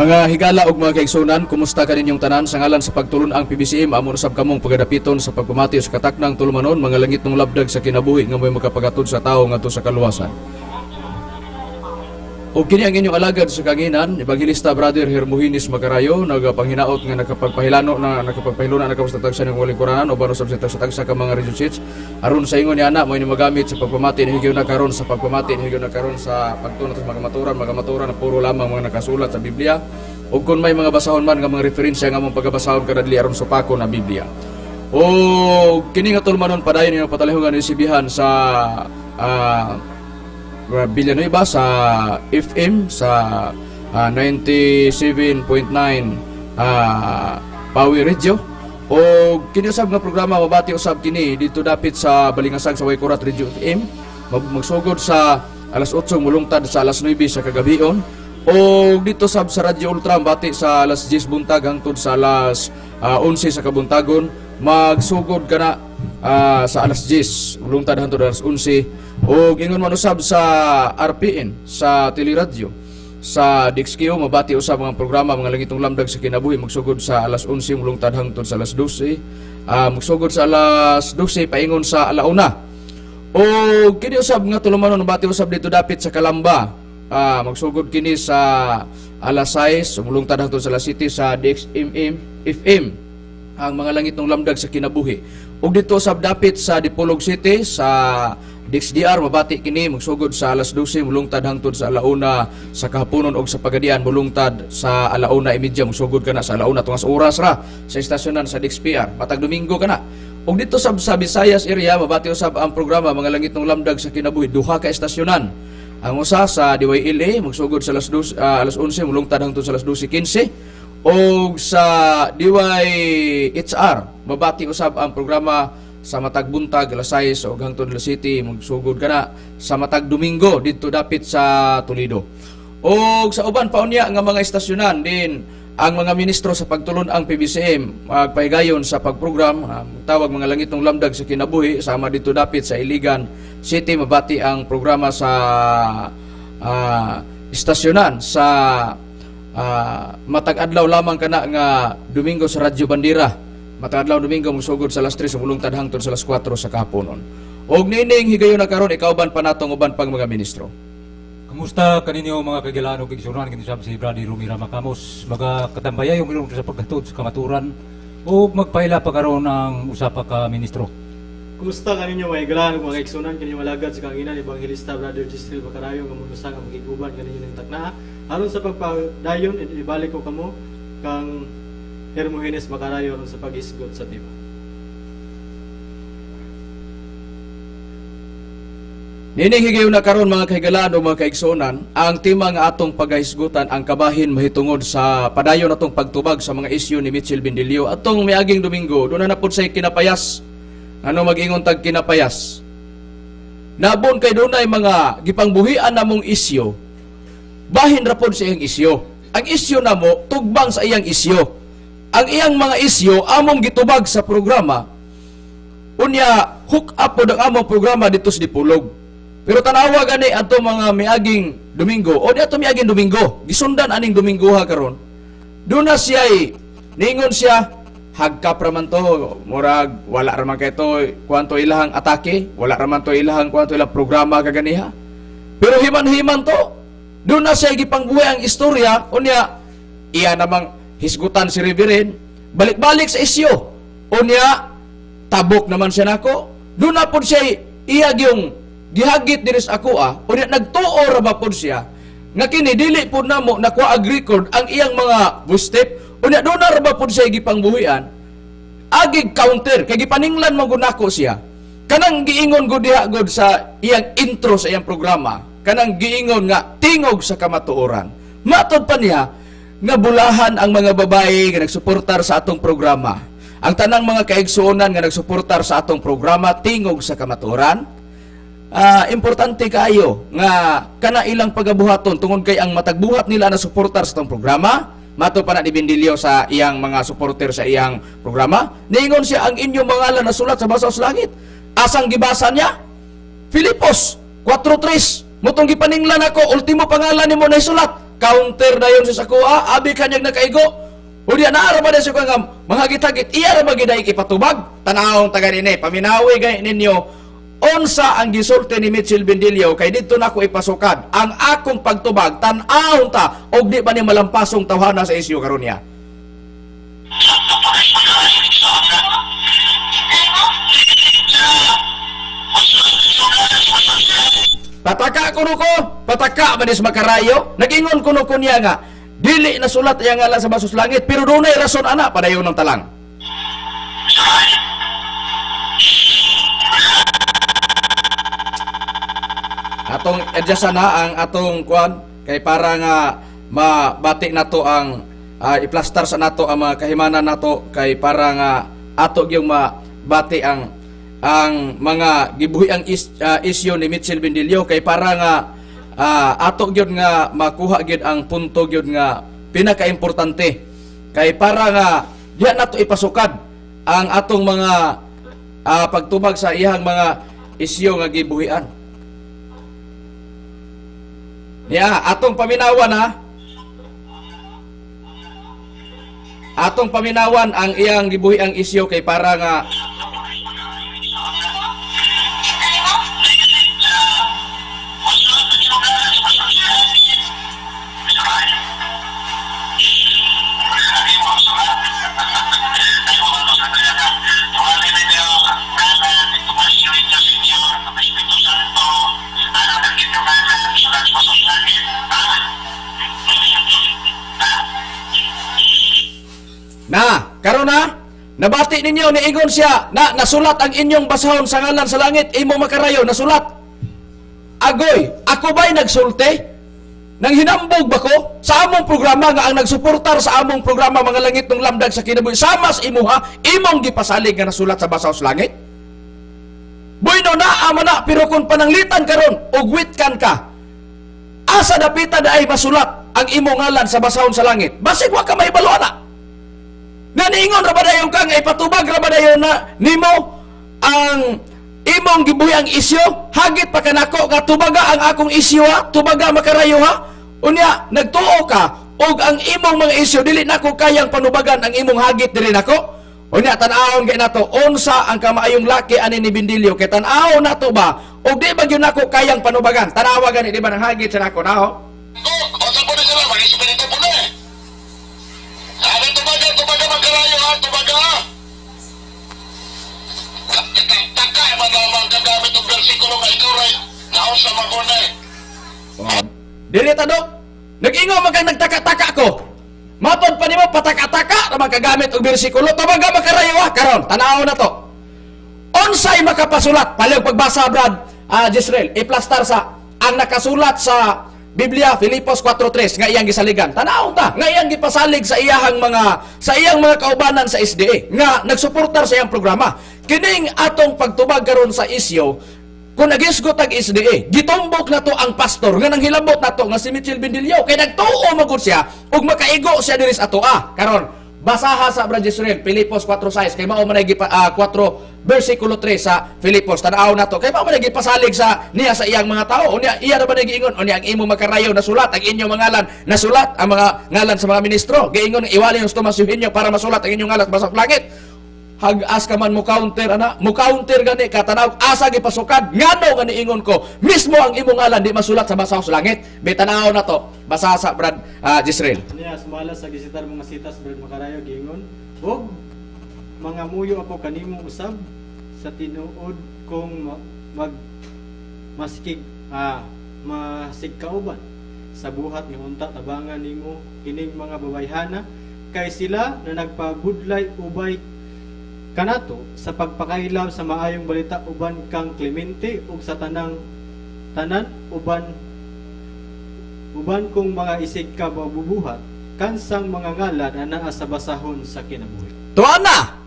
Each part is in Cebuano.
Mga higala ug mga kaigsunan, kumusta kaninyong tanan sa ngalan sa pagtulon-ang PBCM, amo usab kamong pagadapiton sa pagpamati sa kataknang tulumanon, mga langit ng labdag sa kinabuhi nga mo'y makapagatod sa tawo ngadto sa kaluwasan. Ug kini ang inyong alagad sa kanginan, Evangelista Brother Hermogenes Macarayo, nagapanghinaot nga nakapagpahilano na nakapagpahiluna na kamo sa tagsa ng walingkuranan o usab sa tagsa ka mga radio sets aron sa ingon ni ana mo ini magamit sa pagpamati ni higayon na karon sa pagpamati ni higayon na karon sa pagtunot sa mga maturan na puro lamang mga nakasulat sa Biblia, ug kung may mga basahon man nga mga referensya nga among pagabasahon kada dili aron supako na Biblia. O kini nga tulumanon padayon ninyo patalihungan isibihan sa Villanueva sa FM sa 97.9 Power Radio, o kini usab nga programa mabati usab kini dito dapit sa Balingasag sa Waykurat Radio FM, magsugod sa alas 8 mulungtad sa alas 9 sa kagabion, o dito sab sa Radyo Ultra bati sa alas 10 buntag hangtod sa alas 11 sa kabuntagon, magsugod kana sa alas 10 mulungtad hangtod alas 11, o ingon man usab sa RPN sa Teleradyo sa DXQ mabati usab mga programa mga langitong lamdag sa kinabuhi, magsugod sa alas 11 mulungtad hangtod sa alas 12, magsugod sa alas 12 paingon sa alauna. O kini usab nga tulumanon mabati usab dito dapit sa Kalamba, magsugod kini sa alas 6 mulungtad hangtod sa alas 7 sa DXMM FM ang mga langitong lamdag sa kinabuhi. Ug dito usab dapit sa Dipolog City sa DXDR mabati kini magsugod sa alas 12 mulungtad hangtod sa alauna sa kahaponon, og sa Pagadian mulungtad sa 1:30, magsugod kana sa alauna tungas oras ra sa istasyonan sa DXPR matag Domingo kana. Ug dito sab sa Visayas area mabati usab ang programa mga langitong lamdag sa kinabuhi, duha ka istasyonan. Ang usa sa DYLA magsugod sa alas 2, alas 11 mulungtad hangtod sa alas 12:15, og sa DYHR mabati usab ang programa sa matag buntag alas 6 og hangtod alas 7, magsugod kana sa matag Domingo didto dapit sa Toledo. Og sa uban pa unya nga mga istasyonan din, ang mga ministro sa pagtulon-ang PBCM magpahigayon sa pagprogram, tawag mga langitong lamdag sa kinabuhi, sama dito dapit sa Iligan City mabati ang programa sa istasyonan sa matag adlaw lamang kana nga Domingo sa Radyo Bandera. Matag adlaw Domingo musugod sa alas 3 mulungtad hangtod sa alas 4 sa kahaponon. Og nining higayon na karon ikauban pa natong uban pang mga ministro. Kumusta kaninyo mga kagilaan ug igsunan, kini sab si Brady Rumira Macamos, maga katambaya yung minung sa paghatod sa kamaturan ug magpaila pa karon ang usa pa ka ministro. Kumusta kaninyo mga higalaan ug mga igsunan, kini malagad sa kanginan Evangelista Brother Giselle Bacarayo nga munusa nga makiguban kaninyo ning taknaa aron sa pagpadayon. Ibalik ko kamo kang Hermogenes Macarayo aron sa paghisgot sa tema. Nining higayon na karon mga kahigalaan o mga kaigsuonan, ang tema nga atong pagahisgutan ang kabahin mahitungod sa padayon atong pagtubag sa mga isyu ni Mitchell Bendilio. Atong miaging Domingo, doon na napod say kinapayas. Ano mag-ingon tag kinapayas? Nabon kay dunay mga gipangbuhian namong isyu, bahin ra pod sa iyang isyu. Ang isyu namo tugbang sa iyang isyu. Ang iyang mga isyu among gitubag sa programa. Unya hook up pod ang among programa dito sa Dipolog. Pero tanawa gani ato mga miaging Domingo o di ato miaging Domingo, gisundan aning Domingo ha karon. Doon na siya ningon siya hagkap raman to, murag wala raman kay to kuanto ilahang atake, wala raman to ilahang kuanto ilang programa kaganiha. Pero himan-himan to, doon na siya gipangbuhi ang istorya, unya iya namang hisgutan si Reverend, balik-balik sa isyo. Unya tabok naman siya nako. Doon na pod siya iya gyung gihagit diri sa ako unya nagtuo ra ba pod siya nga kini dili pod namo nakuha ag record ang iyang mga voice tape. Unya doon na ra ba pod siya gipangbuhian agig counter kay gipaninglan man gud nako siya. Kanang giingon gud diha gud sa iyang intro sa iyang programa, kanang giingon nga tingog sa kamatuoran. Matod pa niya nga bulahan ang mga babae nga nagsuportar sa atong programa. Ang tanang mga kaigsuonan nga nagsuportar sa atong programa tingog sa kamatuoran. Importante kaayo nga kana ilang pagabuhaton tungod kay ang matagbuhat nila na suportar sa atong programa. Mato pa na ni Bendilio sa iyang mga suporter sa iyang programa. Niingon siya ang inyong mga ngalan nasulat sa basaw sa langit. Asang gibasa niya? Filipos 4:3. Mutong gipaninglan ako, ultimo pangalan nimo na isulat. Counter na yun sa sakuha, abi kanyang nakaigo. Unya naara ba siya nga mga gitagit, iya ra ba giday ipatubag? Tanawong taga nini, paminawi gay ninyo. Unsa ang gisulti ni Mitchell Bendilio kay didto nako ipasukad ang akong pagtubag, tan-awon ta og di ba ni malampasong tawhana sa isyu karon niya. Pataka kuno ko, pataka man is makarayo. Nagingon kuno ko niya nga dili nasulat iyang ngalan sa basos langit, pero dunay rason ana padayon ng talang. Atong adjust na ang atong kuan kay para nga mabati nato ang iplastar sa nato ang mga kahimanan nato kay para nga ato gyung mabati ang mga gibuhi ang isyu ni Mitchell Bendilio kay para nga ato gyud nga makuha gyud ang punto gyud nga pinakaimportante kay para nga diha nato ipasukad ang atong mga pagtubag sa iyang mga isyu nga gibuhian. Ya, atong paminawan ha. Atong paminawan ang iyang gibuhi ang isyu kay para nga na, karon na, nabati ninyo, niingon siya, na nasulat ang inyong basahon sa ngalan sa langit, imo makarayo, nasulat. Agoy, ako ba'y nagsulte? Nang hinambog ba ko? Sa among programa nga ang nagsuportar sa among programa mga langit ng lamdag sa kinabuhi, sama sa imuha, imong gipasalig nga nasulat sa basahon sa langit? Bueno, naa man na, pero kung pananglitan karon, ugwit kan ka. Asa dapita na ay masulat ang imong ngalan sa basahon sa langit? Basig wa ka mahibalo ana. Nga niingon ra ba dayon ka nga ipatubag ra ba dayon na nimo ang imong gibuhi ang isyo, hagit pa kanako nga tubaga ang akong isyo ha, tubaga makarayo ha. Unya nagtuo ka og ang imong mga isyo dili nako kayang panubagan ang imong hagit diri nako. Unya tan-awon kay nato unsa ang kamaayong laki ani ni Bendilio kay tan-awon nato ba og di ba gyud nako kayang panubagan. Tan-awa gani di ba nang hagit sa nako naho. Dili ta dok. Nag-ingon man kang nagtaka-taka ko. Matod pa nimo pataka-taka ra makagamit og bersikulo, tubaga makarayo ha karon. Tan-aw na to. Unsay makapasulat? Palihog pagbasa Brad Jisrael, iplastar sa ang nakasulat sa Biblia Filipos 4:3 nga iyang gisaligan. Tan-aw ta nga iyang gipasalig sa iyahang mga kaubanan sa SDA nga nagsuportar sa iyang programa. Kining atong pagtubag karon sa isyo, kung nagisgot ang SDA, gitumbok na to ang pastor nga nanghilabot na to nga si Mitchell Bendilio kay nagtuo magud siya ug makaigo siya diri sa atoa. Karon, Basaha sa Brad Israel, Filipos 4:6, kay mao man ay gipa, 4 versikulo 3 sa Filipos. Tan-aw nato kay mao man ay gipasalig sa niya sa iyang mga tao. Unya iya ra ba giingon, unya ang imong makarayo nasulat ang inyong mga ngalan, nasulat ang mga ngalan sa mga ministro. Giingon iwali yung Tomas Eugenio para masulat ang inyong ngalan sa langit. Hagas ka man mo counter ana, mo counter gani ka, tanaw asa gipasukad, ngano nga niingon ko mismo ang imong ngalan di masulat sa basaw sa langit. Be tan-aw na to, basa sa Brad Jisrael. Niya sumala sa gisitar mga sitas, Brad Makarayo, giingon, "Og mga muyo ako kanimo usab sa tinuod kong mag masikig masigkauban sa buhat nga unta tabangan nimo kining mga babayhana kay sila na nagpabudlay ubay kanato sa pagpakailam sa maayong balita uban kang Clemente ug sa tanang tanan uban uban kong mga isig ka mabubuhat kansang mga ngalan anaa sa basahon sa kinabuhi." Tuwa na.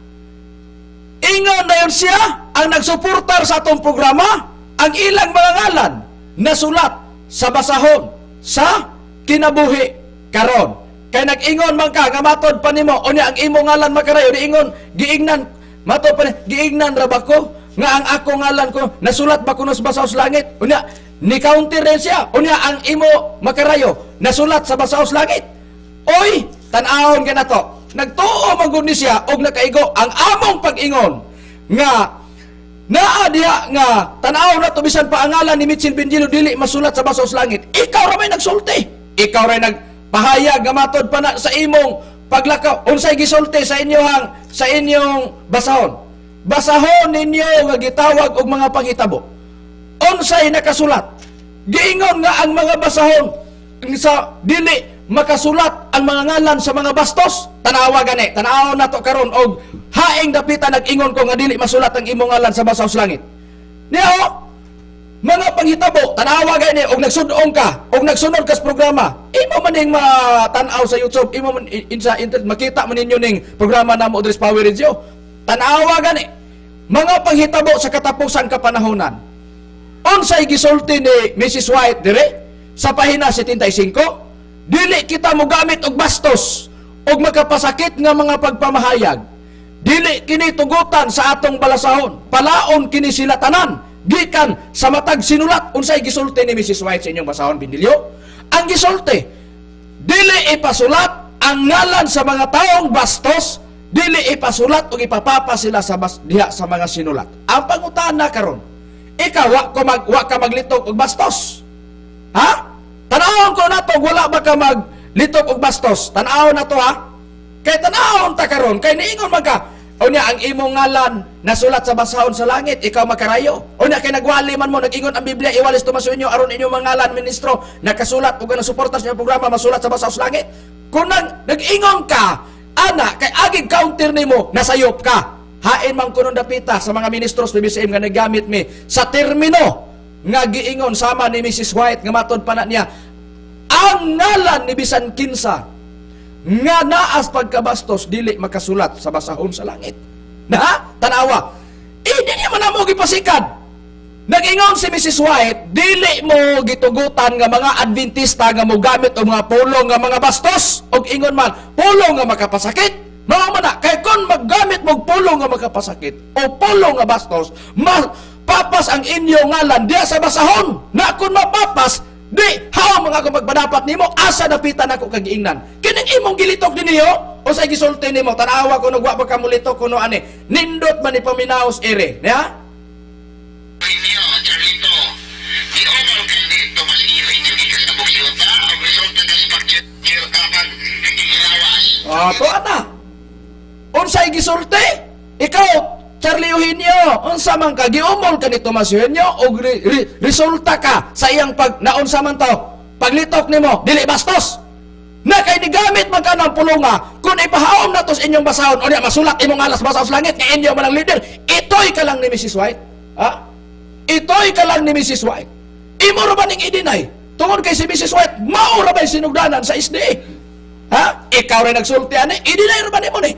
Ingon na yun siya ang nagsuportar sa atong programa, ang ilang mga ngalan nasulat sa basahon sa kinabuhi karon. Kay nag-ingon man ka nga matod pa nimo, unya ang imong ngalan makarayo diingon giingnan matod pa ni, giingnan ra ba ko nga ang ako ngalan ko nasulat ba kuno sa basaw sa langit? Unya ni counter rin siya, unya ang imo makarayo nasulat sa basaw sa langit. Oy, tan-awon ka na to. Nagtuo man gud ni siya og nakaigo ang among pag-ingon nga naa diha nga tan-aw na to bisan pa ang ngalan ni Mitchell Benjilo dili masulat sa basaw sa langit. Ikaw ra may nagsulti. Ikaw ra nagpahayag nga matod pa na sa imong paglakaw. Unsay gisulti sa inyohang sa inyong basahon? Basahon ninyo nga gitawag og mga panghitabo. Unsay nakasulat? Giingon nga ang mga basahon sa dili makasulat ang mga ngalan sa mga bastos. Tanawa gani, tanaw na to karon og haing dapita nag-ingon ko nga dili masulat ang imong ngalan sa basaw sa langit. Niya mga panghitabo, tanawa gani og nagsud-ong ka og nagsunod ka sa programa. Imo man ning matan-aw sa YouTube, imo man sa internet makita man ninyo ning programa namo diri sa Power Radio. Tanawa gani mga panghitabo sa katapusan kapanahonan. Unsay gisulti ni Mrs. White dire sa pahina 75? Dili kita mogamit og bastos og makapasakit nga mga pagpamahayag. Dili kini tugutan sa atong balasahon. Palaon kini sila tanan gikan sa matag sinulat. Unsay gisulti ni Mrs. White sa inyong basahon, Bindilyo? Ang gisulti, dili ipasulat ang ngalan sa mga taong bastos, dili ipasulat og ipapapa sila sa diha sa mga sinulat. Ang pangutana karon, ikaw wa ka maglitok og bastos? Ha? Tan-awon ko na to, wala ba ka maglitok og bastos? Tan-awon na to ha? Kay tan-awon ta karon, kay niingon man ka, unya ang imong ngalan nasulat sa basahon sa langit, ikaw makarayo. Unya kay nagwali man mo, nag-ingon ang Biblia, iwalis Tomas Eugenio aron inyong mga ngalan ministro nakasulat ug nasuporta sa inyong programa masulat sa basahon sa langit. Kung nag-ingon ka, ana kay agig counter nimo nasayop ka. Hain man kuno dapita sa mga ministros ni BCM nga nagamit mi sa termino nga giingon sama ni Mrs. White nga matod pa na niya ang ngalan ni bisan kinsa nga naas pagkabastos dili makasulat sa basahon sa langit. Na tanawa, hindi niya man mo gipasikat. Nag-ingon si Mrs. White, dili mo gitugutan nga mga Adventista nga mogamit og mga pulong nga mga bastos og ingon man pulong nga makapasakit. Mao man na, kay kon maggamit mo pulong nga makapasakit o pulong nga bastos, mapapas ang inyong ngalan diya sa basahon. Na kung mapapas, di hawa mga ako magpadapat nimo, asa dapitan ako kagiingnan. Kining imong gilitok dinhiyo, o sa gisulti nimo, tanawa ko nagwa pa ka mulitok kuno ani. Nindot man ni paminaos ere, niya? Inyo, Charlito, giumal ka ni Tomas Eugenio gikas sa Bugyota, ang resulta ka sa pag-chirkakan, higilawas. Ah, to ana. Unsay gisulti? Ikaw, Charlie Eugenio, unsa man ka giumol ka ni Tomas Eugenio og resulta ka sa iyang pag naunsa man to, paglitok nimo dili bastos. Na kay nigamit man ka ng pulunga, kung ipahaom na to sa inyong basahon, unya masulat imong alas basahon sa langit, kay inyo man ang leader, itoy ka lang ni Mrs. White. Ha? Itoy ka lang ni Mrs. White. Imo ra ba ning i-deny? Tungod kay si Mrs. White, mao ra ba'y sinugdanan sa SDA? Ha? Ikaw rin nagsulti ani, i-deny ra ba nimo ni?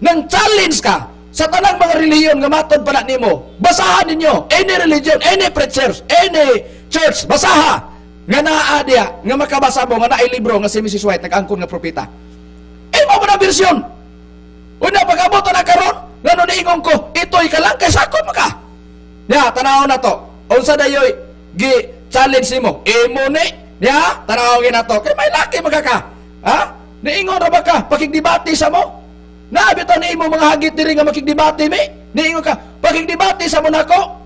Nang challenge ka sa tanang mga relihiyon nga matod pa na nimo, basahan ninyo any religion, any preachers, any church, basaha nga naa diya nga makabasa mo nga naay libro nga si Mrs. White nag-angkon nga propeta. Imo mo na bersyon. Una pag-abot na karon, ngano niingon ko, ito'y ka lang kay sakop ka. Ya, tanaw na to. Unsa dayoy gi challenge nimo? Imo ni, ya, tanaw gyud nato. Kay may laki maga ka. Ha? Niingon ra ba ka pakigdebate sa mo? Naa bitaw ni imo mga hagit diri nga makigdebate mi? Niingon ka, pakigdebate sa mo nako?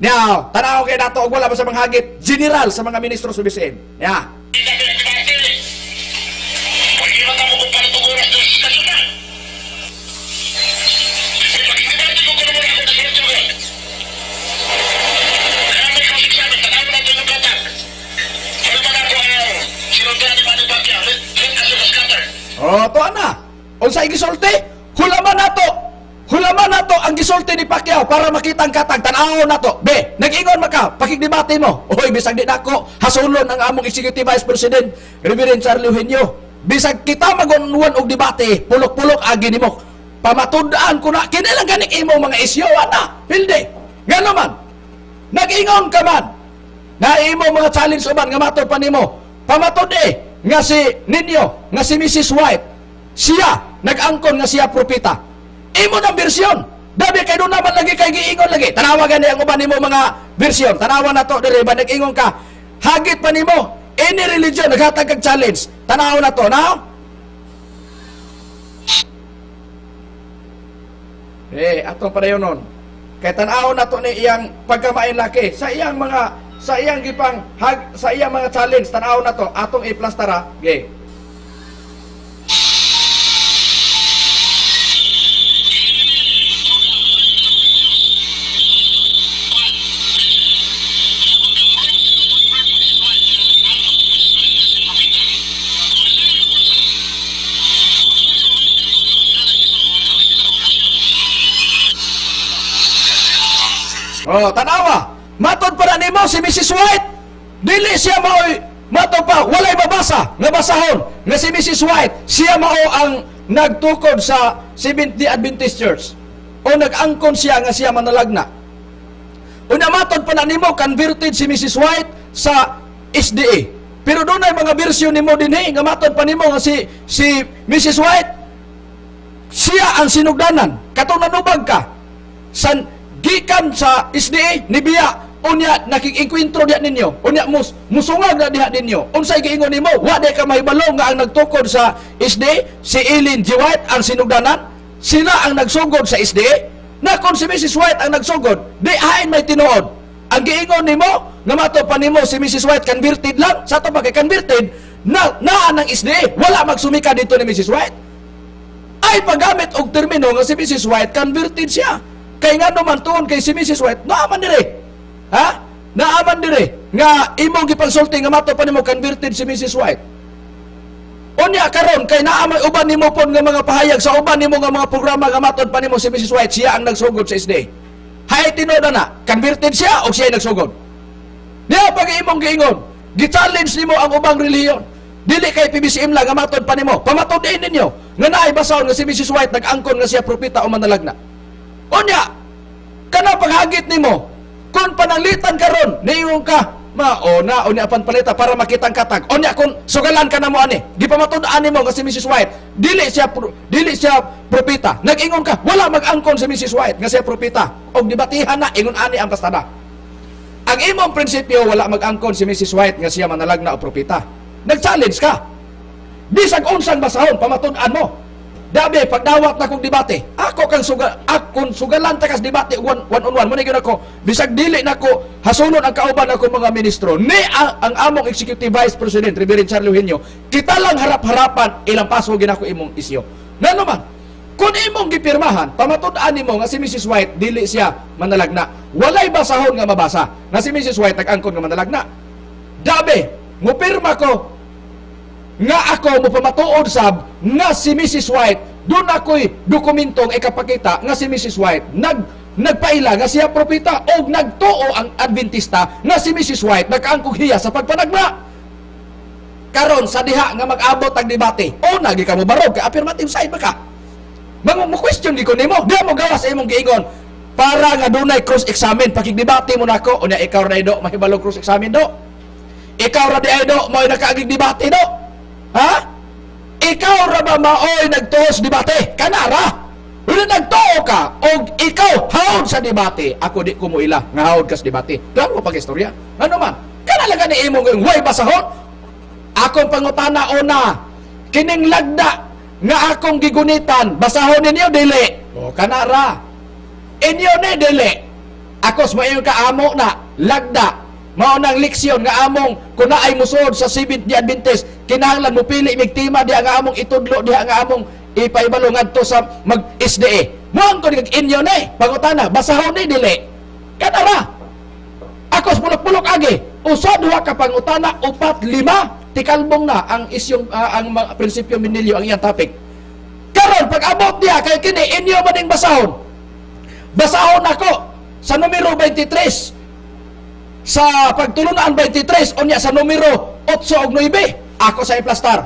Now, tanaw kay nato og wala pa sa mga hagit general sa mga ministro sa BCM. Ya. Pwede ba mo kung paano tuguran sa istasyon? Pakigdebate ko kung wala ako sa tugon. Kaya may cross-examine, tanaw natin yung katag. Wala na ako ang sinundan ni Manny Pacquiao. Let us yung scatter. Oh, to na. Unsa gisulti? Hulaman nato. Hulaman nato ang gisulti ni Pacquiao para makita ang katag. Tan-awon nato. Be, nag-ingon man ka, pakigdebate mo. Oy, bisag di nako hasulon ang among Executive Vice President, Reverend Charlie Eugenio. Bisag kita magunwan og debate, pulok-pulok agi nimo. Pamatud-an ko na kini lang ganik imo mga isyu ana. Pilde. Ngano man? Nag-ingon ka man. Na imo mga challenge uban nga matod pa nimo. Pamatud eh nga si ninyo, nga si Mrs. White, siya nag-angkon nga siya propeta. Imo ng bersyon. Dabi kay doon naman lagi kay giingon lagi. Tanawa gani ang uban nimo mga bersyon. Tanawa na to diri ba nag-ingon ka. Hagit pa nimo any religion naghatag kag challenge. Tanawa na to now. Eh, atong padayon nun. Kay tan-aw na to ni iyang pagkamain laki sa iyang mga sa iyang gipang hag, sa iyang mga challenge, tan-aw na to atong iplastara. Ge. Oh, tanawa. Matod pa na nimo si Mrs. White. Dili siya maoy matod pa walay mabasa nga basahon nga si Mrs. White siya mao ang nagtukod sa Seventh-day Adventist Church o nag-angkon siya nga siya manalagna. Unya matod pa na nimo converted si Mrs. White sa SDA. Pero dunay mga bersyon nimo dinhi nga matod pa nimo nga si Mrs. White siya ang sinugdanan. Katong nanubag ka san gikan sa SDA ni biya, unya nakig-enkwentro diha ninyo, unya musungag na diha ninyo. Unsay giingon nimo? Wa di ka mahibalo nga ang nagtukod sa SDA si Ellen G. White ang sinugdanan, sila ang nagsugod sa SDA. Na kung si Mrs. White ang nagsugod, di hain may tinuod. Ang giingon nimo nga mato pa nimo si Mrs. White converted lang, sa ato pa kay converted na naa ng SDA, wala magsumika dito ni Mrs. White. Ay paggamit og termino nga si Mrs. White converted siya. Kay nga naman tuon kay si Mrs. White, naaman dire. Ha? Naaman dire nga imong gipagsulti nga mato pa nimo converted si Mrs. White. Unya karon kay naa may uban nimo pod nga mga pahayag sa uban nimo nga mga programa nga matod pa nimo si Mrs. White siya ang nagsugod sa SDA. Hay tinuod na converted siya o siya nagsugod. Diha pag imong giingon, gi-challenge nimo ang ubang relihiyon. Dili kay PBCM lang nga matod pa nimo. Pamatod-in ninyo nga naay basahon nga si Mrs. White nag-angkon nga siya propeta o manalagna. Unya, kana paghagit nimo, kung pananglitan karon, niingon ka, mauna, unya apan palita para makita ang katag. Unya kung sugalan ka na mo ani, gipamatud-an nimo nga si Mrs. White, dili siya propeta. Nag-ingon ka, wala mag-angkon si Mrs. White nga siya propeta. Og debatihan na ingon ani ang pastada. Ang imong prinsipyo, wala mag-angkon si Mrs. White nga siya manalagna o propeta. Nag-challenge ka. Bisag unsang basahon, pamatud-an mo. Dabi, pagdawat na kong debate, ako kang suga, akong sugalan takas debate one on one. Muna gyud ako, bisag dili nako hasulon ang kauban ako mga ministro ni ang among Executive Vice President Reverend Charlie Eugenio, kita lang harap-harapan ilang paso ginako imong isyo. Ngano man, kung imong gipirmahan, pamatud-an nimo nga si Mrs. White dili siya manalagna. Walay basahon nga mabasa nga si Mrs. White nag-angkon nga manalagna. Dabi, mupirma ko nga ako mopamatuod sab nga si Mrs. White doon ako'y dokumentong ikapakita nga si Mrs. White nagpaila nga siya propeta og nagtuo ang Adventista nga si Mrs. White nakaangkog hiya sa pagpanagna. Karon sa diha nga mag-abot ang debate, una gi ka mo barog kay affirmative side ba ka? Mo question gi ko nimo, diha mo gawas sa imong giingon para nga dunay cross-examine pakigdebate mo nako, unya ikaw ra do mahibalo cross-examine do. Ikaw ra di ay do mo'y nakaagig debate do. Ha? Ikaw ra ba maoy nagtuo sa debate? Kanara. Wala nagtuo ka og ikaw haod sa debate. Ako di ko moila nga haod ka sa debate. Klaro pag istorya. Ano man? Kana lang ni imong way basahon. Akong pangutana una, kining lagda nga akong gigunitan, basahon ninyo dili? O kanara. Inyo ni dili. Ako sa ka amo na lagda. Mao nang leksyon nga among kun naay musuod sa Seventh Day Adventist, kinahanglan mo pili mig tema diha nga among itudlo, diha nga among ipaibalo ngadto sa mag SDA. Mo ang ko inyo ni pangutana, basahon ni dili? Kanara. Ako sa pulok-pulok agi, usa duha ka pangutana, upat lima tikalbong na ang isyong ang prinsipyo Minilyo ang iyang topic. Karon pag abot diha kay kini inyo maning basahon. Basahon ako sa numero 23 sa pagtulunan 23 unya sa numero 8 ug 9 ako sa iplastar.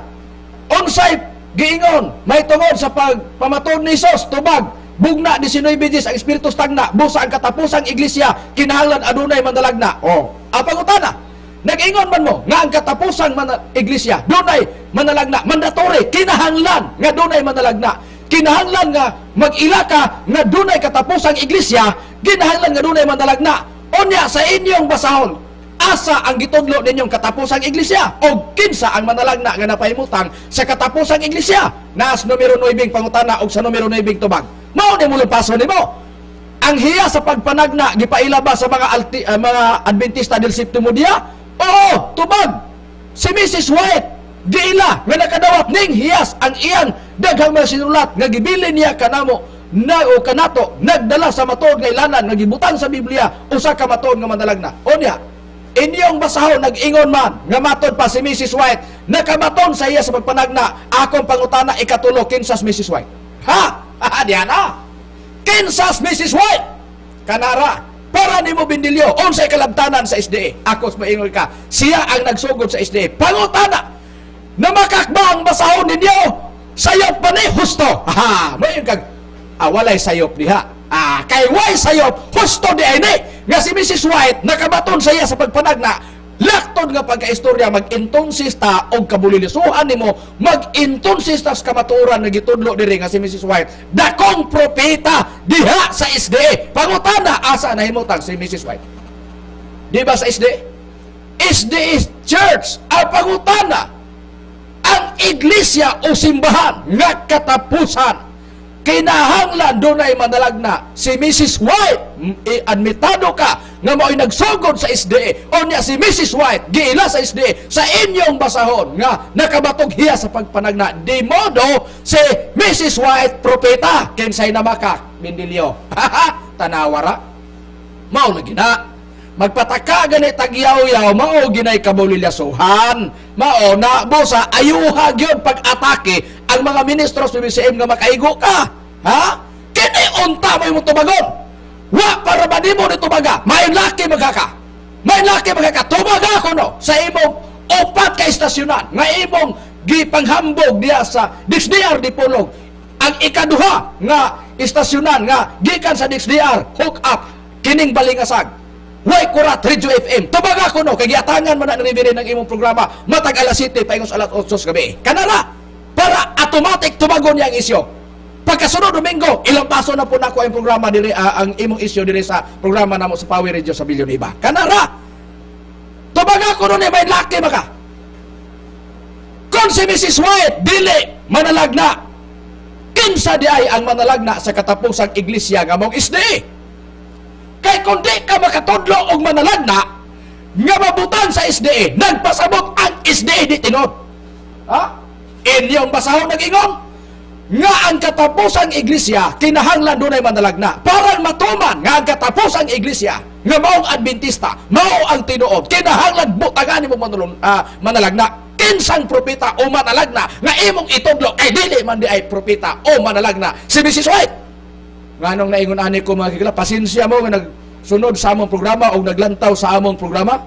Unsay giingon may tungod sa pagpamatud ni Hesus? Tubag bugna 19 dies ang espiritu stagna busa ang katapusang iglesia kinahanglan adunay manalagna. O ang pangutana, nag-ingon man mo nga ang katapusang iglesia dunay manalagna, mandatory kinahanglan nga dunay manalagna, kinahanglan nga mag-ila ka nga dunay katapusang iglesia, kinahanglan nga dunay manalagna. Unya sa inyong basahon, asa ang gitudlo ninyong katapusang iglesia o kinsa ang manalagna nga napahimutang sa katapusang iglesia? Naas numero 9 pangutana og sa numero 9 tubag. Mao ni mulupaso nimo. Ang hiya sa pagpanagna gipaila ba sa mga Adventista del Septimo Dia? Oo, tubag. Si Mrs. White giila nga nakadawat ning hiyas ang iyang daghang mga sinulat nga gibilin niya kanamo na o kanato, nagdala sa matuod nga ilanan nga gibutang sa Biblia usa ka matuod nga manalagna. Unya inyong basahon nag-ingon man nga matod pa si Mrs. White nakabaton sa iya sa pagpanagna. Akong pangutana ikatulo, kinsas Mrs. White? Ha? Diyan na. Kinsas Mrs. White? Kanara. Para nimo Bindilyo, unsay kalabtanan sa SDA? Ako maingon ka, siya ang nagsugod sa SDA. Pangutana, namakakba ang basahon ninyo? Sayop pa ni husto. Ha, mayon kag walay sayop diha. Kay way sayop, husto di ay ni. Nga si Mrs. White nakabaton sa iya sa pagpanagna. Laktod nga pagkaistorya, mag-intonsis ta og kabulilisuhan nimo, mag-intonsis ta sa kamatuoran nga gitudlo diri nga si Mrs. White dakong propeta diha sa SDA. Pangutana, asa nahimutang si Mrs. White? Di ba sa SDA? SDA Church. Ang pangutana, ang iglesia o simbahan nga katapusan kinahanglan dunay manalagna. Si Mrs. White, admitado ka nga mao'y nagsugod sa SDA. O niya si Mrs. White giila sa SDA sa inyong basahon nga nakabatog hiya sa pagpanagna. Di modo si Mrs. White propeta. Kinsay namaka Bindilyo? Tanawara. Mao lagi na. Magpataka gani tagyaw-yaw, mao ginay kabulilyasuhan. Mao na busa ayuha gyud pag-atake ang mga ministro sa BBCM nga makaigo ka. Ha? Kini unta mo imong tubagon. Wa para ba nimo ni tubaga? May laki magkaka. May laki magkaka. Tubaga kuno sa imong upat ka istasyonan nga imong gipanghambog diha sa DXDR Dipolog. Ang ikaduha nga istasyonan nga gikan sa DXDR hook up kining Balingasag. Way Kurat Radio FM. Tubaga kuno kay giatangan man na ni Reverend ang imong programa matag alas 7 paingos alas 8 sa gabi. Kanara para automatic tubagon niya ang isyo. Pagkasunod Domingo, ilang paso na po nako ang programa diri ang imong isyo diri sa programa namo sa Power Radio sa Villanueva. Kanara. Tubaga kuno ni may laki maka. Kung si Mrs. White dili manalagna, kinsa di ay ang manalagna sa katapusang iglesia nga mong SDA? Kay kung di ka makatudlo og manalagna nga mabutan sa SDA, nagpasabot ang SDA di tinuod. Ha? Inyong basahon nag-ingon nga ang katapusang iglesia kinahanglan dunay manalagna. Parang matuman nga ang katapusang iglesia nga maong Adventista, mao ang tinuod, kinahanglan butangan nimo manalagna. Kinsang propeta o manalagna nga imong itudlo kay dili man di ay propeta o manalagna si Mrs. White. Nganong naingon ani ko mga kigala, pasensya mo nga nagsunod sa among programa o naglantaw sa among programa.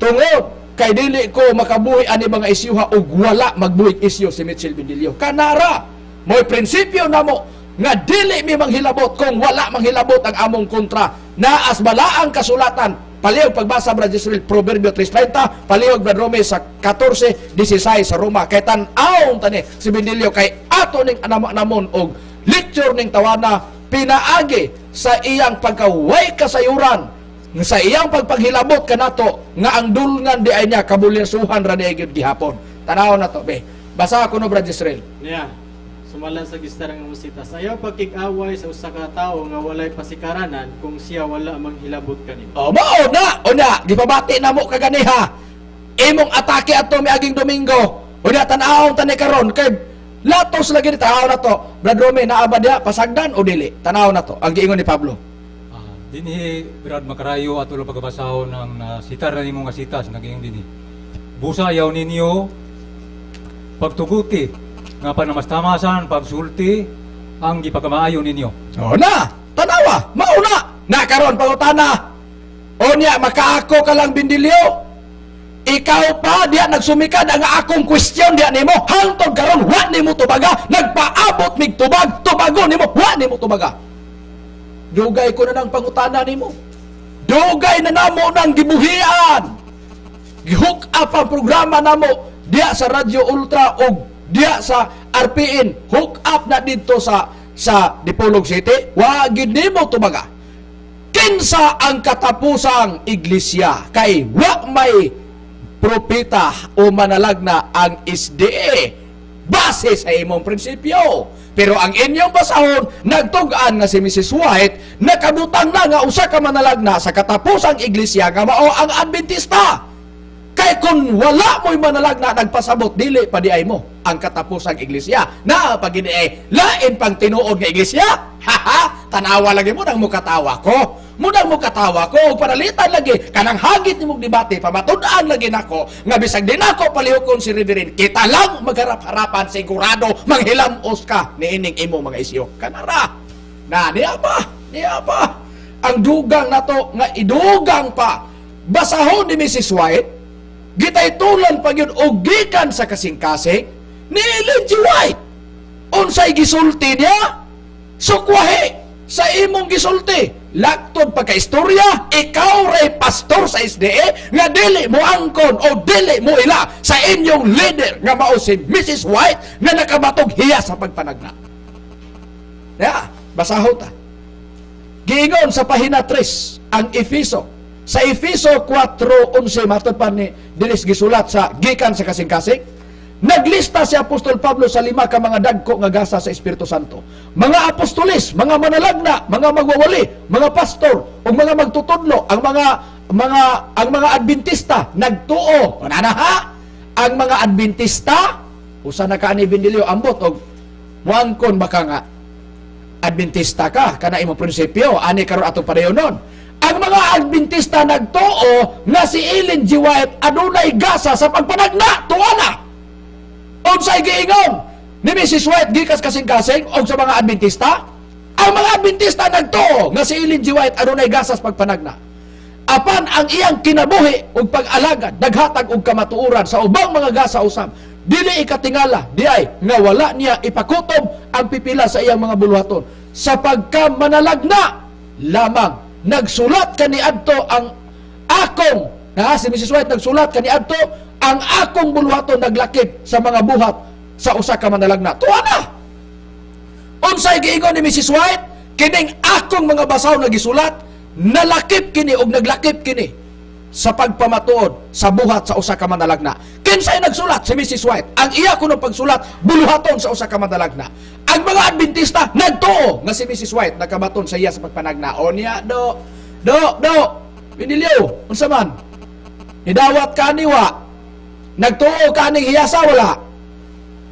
Tungod kay dili ko makabuhi ani mga isyuha og wala magbuhig isyu si Mitchell Bindilio. Kanara, mo'y prinsipyo namo nga dili mi manghilabot kung wala manghilabot ang among kontra. Naas balaang kasulatan, Palihog pagbasa, Brad Israel, Proverbio 3:30, palihog, Brad Rome, sa 14:16 sa Roma. Kay tan-awon tani si Bendilio kay ato ning anamo-anamon og lecture ning tawana pinaagi sa iyang pagkaway kasayuran sa iyang pagpaghilabot kanato nga ang dulngan di ay niya kabulyasuhan ra di ay gyud gihapon. Tanaw na to, be. Basa ko no, Brad Israel. Niya, sumalan sa gistarang nga musitas. Ayaw pagkig-away sa usa ka tawo nga walay pasikaranan kung siya wala manghilabot kanimo. O, mao na, o na, gipabati na mo kaganiha. Imong atake ato miaging Domingo. O na, tan-awon tani karon kay latos lagi ni tanaw na to. Brad Rome, naa ba diha pasagdan o dili? Tanaw na to. Ang giingon ni Pablo. Dinhi, Brad Makarayo, ato lang pagkabasahon ang sitar na nimo nga sitas naging dinhi. Busa ayaw ninyo pagtuguti nga panamastamasan pagsulti ang gipakamaayo ninyo. O na, tanawa, mao na. Na karon pangutana. O niya makaako ka lang, Bindilyo. Ikaw pa diya nagsumikad ang akong question diya nimo hangtod karon wa nimo tubaga, nagpaabot mig tubag, tubago nimo, wa nimo tubaga. Dugay ko na ng pangutana nimo. Dugay na namo nang gibuhian. Gihook up ang programa namo diya sa Radyo Ultra og diya sa RPN. Hook up na dito sa Dipolog City. Wa gid nimo tubaga. Kinsa ang katapusang iglesia kay wa may propeta o manalagna ang SDA base sa imong prinsipyo. Pero ang inyong basahon, nagtug-an nga si Mrs. White nakabutang na nga usa ka manalagna sa katapusang iglesia nga mao ang Adventista. Kay kung wala mo'y manalagna, nagpasabot dili pa di ay mo ang katapusang iglesia. Na pag ay lain pang tinuod nga iglesia. Haha, tanawa lagi mo nang mukatawa ko. Munang mukatawa ko ug panalitan lagi kanang hagit nimong debate, pamatud-an lagi nako nga bisag di nako palihukon si Reverend, kita lang magharap-harapan, sigurado manghilamos ka niining imong mga isyo. Kanara. Na niya pa, niya pa. Ang dugang nato nga idugang pa basahon ni Mrs. White, gitaytulan pa gyud og gikan sa kasing-kasing ni Ellen G. White. Unsay gisulti niya? Sukwahi sa imong gisulti. Laktod pagka-istorya, ikaw ray pastor sa SDA nga dili mo angkon o dili mo ila sa inyong leader nga mao si Mrs. White nga nakabatog hiya sa pagpanagna. Ya, basaho ta. Giingon sa pahina 3 ang Efeso. Sa Efeso 4:11 matod pa ni dilis gisulat sa gikan sa kasing-kasing, naglista si Apostol Pablo sa 5 ka mga dagko nga gasa sa Espiritu Santo. Mga apostolis, mga manalagna, mga magwawali, mga pastor, ug mga magtutudlo, ang mga Adventista nagtuo. Ana ha? Ang mga Adventista, usa na ka ani, Bindilyo, ambot og muangkon baka nga Adventista ka, kana imong prinsipyo, ani karon atong padayonon. Ang mga Adventista nagtuo nga si Ellen G. White adunay gasa sa pagpanagna, tuwa na. Unsay giingon ni Mrs. White gikas kasing-kasing og sa mga Adventista? Ang mga Adventista nagtuo nga si Ellen G. White adunay gasa sa pagpanagna. Apan ang iyang kinabuhi ug pag-alagad naghatag og kamatuoran sa ubang mga gasa usab. Dili ikatingala di ay nga wala niya ipakutob ang pipila sa iyang mga buluhaton. Sa pagkamanalagna lamang nagsulat kaniadto ang akong na si Mrs. White nagsulat kaniadto ang akong buluhaton naglakip sa mga buhat sa usa ka manalagna. Tuwa na. Unsay giingon ni Mrs. White? Kining akong mga basaw na gisulat nalakip kini og naglakip kini sa pagpamatuod sa buhat sa usa ka manalagna. Kinsay nagsulat? Si Mrs. White. Ang iya kuno pagsulat buluhaton sa usa ka manalagna. Ang mga Adventista nagtuo nga si Mrs. White nakabaton sa iya sa pagpanagna. O niya do do do Binilyo, unsa man? Nidawat ka ni wa? Nagtuo ka ning hiyasa wala?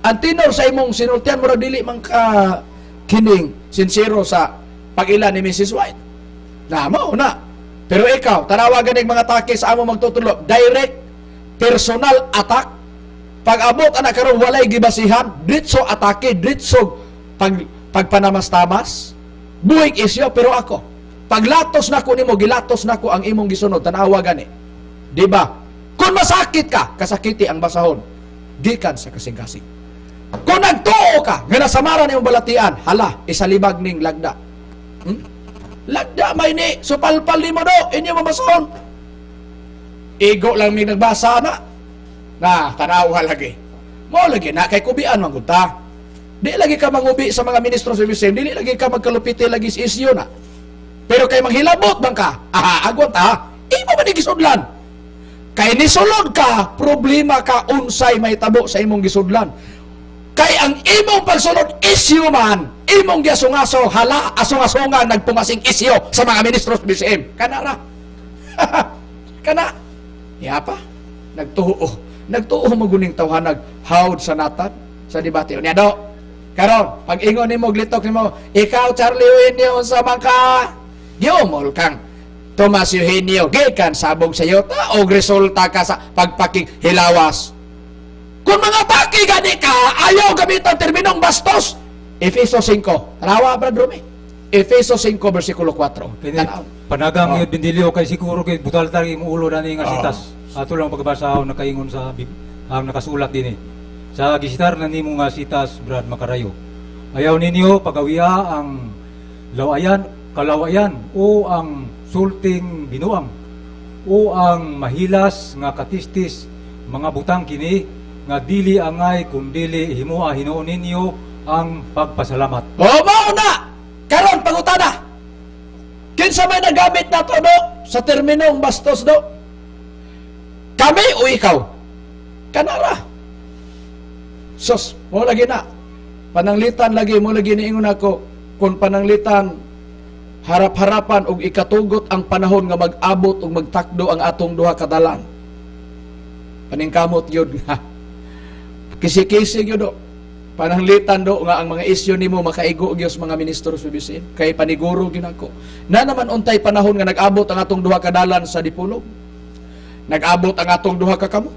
Ang tinor sa imong sinultian murag dili man ka kining sincero sa pag-ila ni Mrs. White. Na mao na. Pero ikaw, tanawa ganing mga atake sa amo magtutulo, direct personal attack. Pag-abot ana karon walay gibasihan, diretso atake, diretso pagpanamastamas. Buhig isyo, pero ako, paglatos nako nimo, gilatos nako ang imong gisunod, tanawa gani. Di ba? Kung masakit ka, kasakiti ang basahon gikan sa kasing-kasing. Kung nagtuo ka, nga nasamaran imong balatian, hala, isalibag ning lagda. Lagda may ni, supalpal nimo do, inyo mabasahon. Igo lang mi nagbasa na. Na, tanawa lagi. Mo lagi na kay kubian man gud ta. Di lagi ka mangubi sa mga ministro sa BCM, dili lagi ka magkalupite lagi sa isyu na. Pero kay manghilabot man ka, aha, agwat ha, imo man ni gisudlan. Kay nisulod ka, problema ka unsay mahitabo sa imong gisudlan. Kay ang imong pagsulod isyu man, imong giasungaso hala asung-asungan nagpumasing isyu sa mga ministro sa BCM. Kana ra. Kana. Ya pa. Nagtuo. Nagtuo maguning tawhanag hawd sa natad sa debate. Unya do. Karon, pag ingon nimo glitok nimo, ikaw Charlie Eugenio unsa man ka? Giumol kang Tomas Eugenio gikan sabog sa yuta og resulta ka sa pagpaking hilawas. Kung mga taki gani ka, ayaw gamitan terminong bastos. Efeso 5. Tanawa, Brad Rumi. Efeso 5, versikulo 4. Kini Tanaw. panagang Oh. yun Bindilyo kay siguro kay butal tari imong ulo na ni nga Oh. sitas. Ato lang pagbasa ang nakaingon sa ang nakasulat dinhi. Sa gisitar na nimo nga sitas Brad Makarayo. Ayaw ninyo pagawiya ang lawayan, kalawayan o ang sulting binuang o ang mahilas nga katistis mga butang kini nga dili angay kundili himoa hinuon ninyo ang pagpasalamat. O, mao na! Karon pangutana. Kinsa may nagamit na to, do? Sa terminong bastos, do? Kami o ikaw? Kanara. Sus, mo lagi na. Pananglitan lagi, mo lagi niingon ako, kung pananglitan, harap-harapan og ikatugot ang panahon nga mag-abot og magtakdo ang atong duha kadalan. Paningkamot yun nga. Kisi-kisi gyud do. Pananglitan do nga ang mga isyu nimo makaigo gyud sa mga ministro sa BCM. Kay paniguro gyud ako. Na naman untay panahon nga nag-abot ang atong duha kadalan sa dipulog. Nag-abot ang atong duha ka kamot.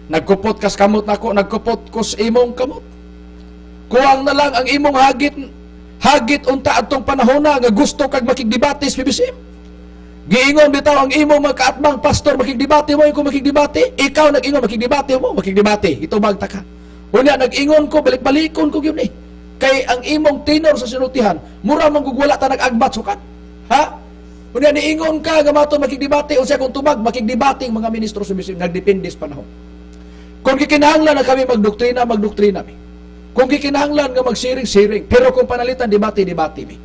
Nagkupot kas kamot nako, nagkupot kus imong kamot. Kuwang na lang ang imong hagit hagit unta atong panahon na nga gusto kag makigdebate sa PBCM. Giingon bitaw ang imong magkaatbang pastor makigdebate mo kung makigdebate, ikaw nag-ingon makigdebate mo, makigdebate. Itubag ta ka. Unya nag-ingon ko balik-balikon ko gyud ni. Kay ang imong tenor sa sinultihan, mura man gug wala ta nag-agbat sukat. Ha? Unya niingon ka nga mato makigdebate unsa kung tubag makigdebate ang mga ministro sa BCM nagdepende sa panahon. Kung gikinahanglan na kami magdoktrina, magdoktrina mi. Kung gikinahanglan nga magsiring-siring, pero kung panalitan debate, debate mi.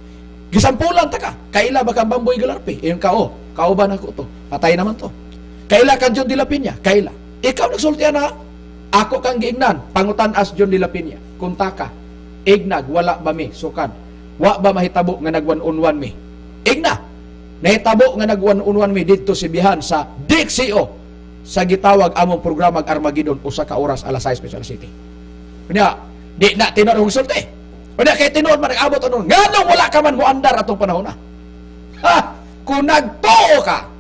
Gisampulan ta ka. Kaila ba kang Bamboy Galarpe? Iyon ka, oh, kauban ako to. Patay naman to. Kaila kan John de la Peña? Kaila. Ikaw nagsultian na. Ako kang giingnan. Pangutan as John de la Peña. Kunta ka. Ignag, wala ba mi? Sukad. Wa ba mahitabo nga nag one on one mi? Igna. Nahitabo nga nag one on one mi didto si Bihan sa DXCO sa gitawag among programa Armageddon usa ka oras alas 6 Special City. Unya, di na tinuod ang sulti. Unya kay tinuod man nag-abot ano, nganong wala ka man moandar atong panahon na. Ha! Kung nagtuo ka,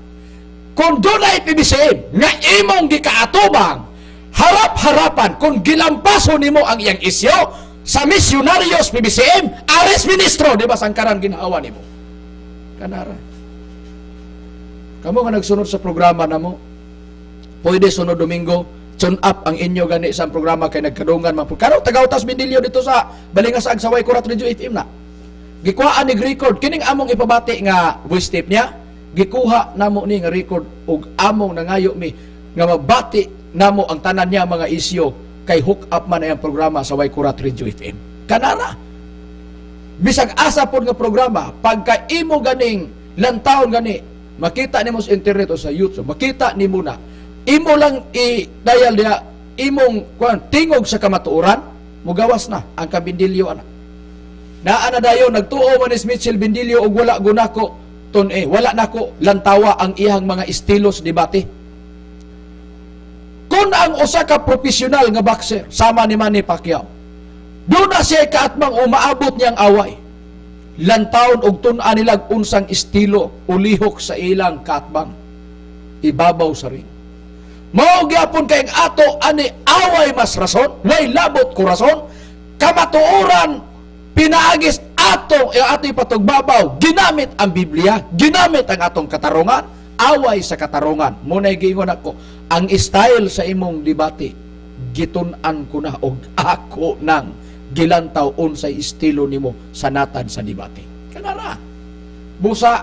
kung dunay PBCM nga imong gikaatubang, harap-harapan kung gilampaso nimo ang iyang isyo sa misyonarios PBCM, ares ministro, di ba sangkaran ginawa nimo? Kanara. Kamo nga nagsunod sa programa namo, pwede sunod Domingo, tune up ang inyo gani sa programa kay nagkadungan man po. Karon tagautas Bindilyo dito sa Balingasag sa Way Kurat Radio FM na. Gikuhaan ni record kining among ipabati nga voice tape niya, gikuha namo ni nga record ug among nangayo mi nga mabati namo ang tanan niya mga isyo kay hook up man ang programa sa Way Kurat Radio FM. Kanara. Bisag asa pod nga programa pagka imo ganing lantawon gani makita nimo sa internet o sa YouTube, makita nimo na imo lang i-dial diha imong kuan tingog sa kamatuoran, mugawas na ang kabindilyo ana. Naa na dayon nagtuo man ni Mitchell Bindilyo og wala gunako tun eh wala nako lantawa ang iyang mga estilos debate. Kung ang usa ka profesional nga boxer sama ni Manny Pacquiao, doon na siya kaatmang umaabot niyang away. Lantawon og tun-an nilag unsang estilo o lihok sa ilang kaatbang ibabaw sa ring. Mao gyapon kay ang ato ani away mas rason, way labot kurason, kamatuoran pinaagis ato e ato ipatugbabaw, ginamit ang Biblia, ginamit ang atong katarungan, away sa katarungan. Muna'y giingon ako, ang style sa imong debate, gitun-an ko na og ako nang gilantaw unsay estilo nimo sa natad sa debate. Kanara. Busa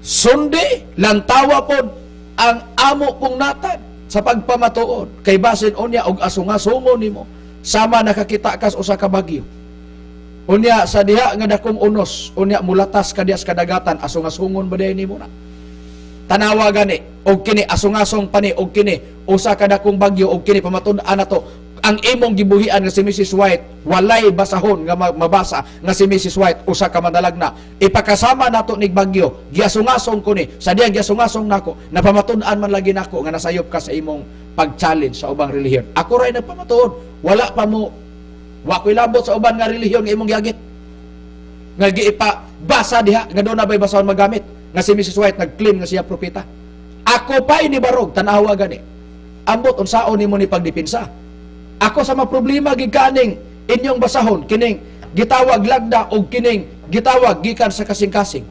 sundi lantawa pod. ang amo pong natad sa pagpamatuod kay basin unya og asungasungo nimo sama nakakita kas usa ka bagyo. Unya sa diha nga dakong unos, unya mulatas ka diha sa kadagatan, asungasungon ba diay nimo na? Tanawa gani og kini asungasong pani og kini usa ka dakong bagyo og kini pamatud-an nato ang imong gibuhian nga si Mrs. White walay basahon nga mabasa nga si Mrs. White usa ka manalagna. Ipakasama nato nig bagyo, giasungasong ko ni sa diyang giasungasong nako, napamatud-an man lagi nako nga nasayop ka sa imong pag-challenge sa ubang relihiyon. Ako ray nagpamatuod, wala pa mo, wa ko'y labot sa uban nga relihiyon nga imong giagit nga giipa basa diha nga doon na ba'y basahon magamit nga si Mrs. White nag-claim nga siya propeta. Ako pa'y ni barog, tanawa gani. Ambot unsaon nimo ni pagdipinsa. Ako sa maproblema gikaning inyong basahon kining gitawag lagda og kining gitawag gikan sa kasing-kasing.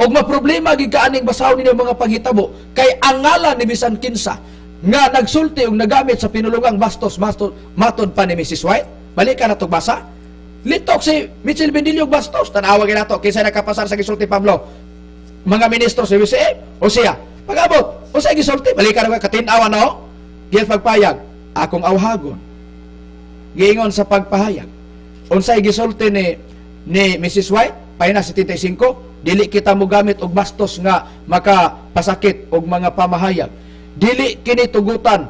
Og maproblema gid kaaning basahon ninyo mga panghitabo kay ang ngalan ni bisan kinsa nga nagsulti og nagamit sa pinulungang bastos bastos matod pa ni Mrs. White. Balikan na basa. Litok si Mitchell Bendillo bastos. Tanawa gyud nato kinsa nakapasar sa gisulti Pablo. Mga ministro sa WCM o siya. Pag-abot, unsay gisulti? Balikan na katin-awa na ho. Giyan pagpayag, akong awhagon. Giingon sa pagpahayag. Unsay gisulti ni Mrs. White, pahina 75, dili kita mogamit og bastos nga makapasakit og mga pamahayag. Dili kini tugutan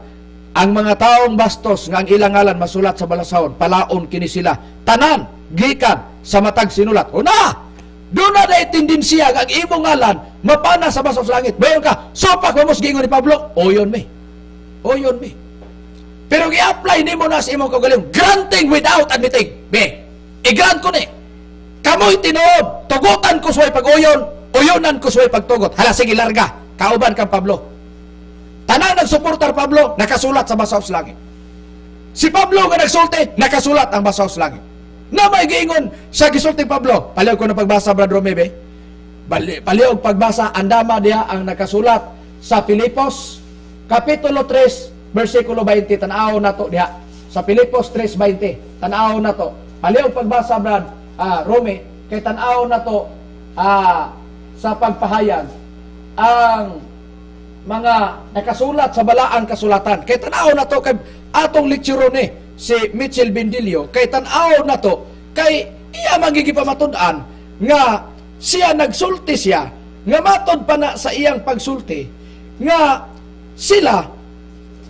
ang mga taong bastos nga ang ilang ngalan masulat sa balasahon, palaon kini sila. Tanan gikan sa matag sinulat. Una, doon na dahil tendensiya nga ang imong ngalan mapana sa basos langit. Bayon ka, sopak mo giingon ni Pablo, oyon mi. Oyon mi. Pero gi-apply nimo na sa imong kaugalingon, granting without admitting. Be, i-grant ko ni. Kamoy tinuod, tugutan ko suway pag-uyon, uyonan ko suway pagtugot. Hala, sige, larga. Kauban kang Pablo. Tanang nagsuportar Pablo, nakasulat sa basaw sa langit. Si Pablo nga nagsulti, nakasulat ang basaw sa langit. Na may giingon sa gisulti Pablo. Paliog ko na pagbasa, Brad Romebe. Paliog pagbasa, andama diha ang nakasulat sa Filipos, Kapitulo 3, versikulo 20. Tanaw na to diha. Sa Filipos 3:20. Tanaw na to. Paliog pagbasa, Brad Rome, kay tanaw na to sa pagpahayag ang mga nakasulat sa balaang kasulatan. Kay tanaw na to kay atong lecture ni si Mitchell Bendillo, kay tanaw na to kay iya magigipamatud-an nga siya nagsulti siya nga matod pa na sa iyang pagsulti nga sila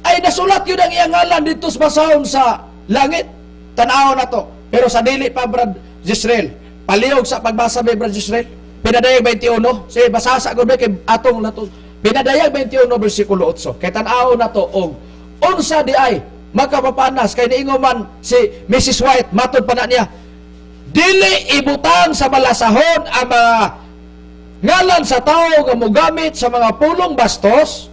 ay nasulat yun ang iyang ngalan dito sa basahon sa langit. Tanaw na to. Pero sa dili pa, Brad Jisrael, palihog sa pagbasa ba, Brad Jisrael? Pinadayag 21, si basasa ko kay atong nato. Pinadayag 21 versikulo 8. Kay tan-aw na to og unsa di ay makapapanas kay niingon man si Mrs. White, matod pa na niya, dili ibutang sa balasahon ang mga ngalan sa tao nga mogamit sa mga pulong bastos,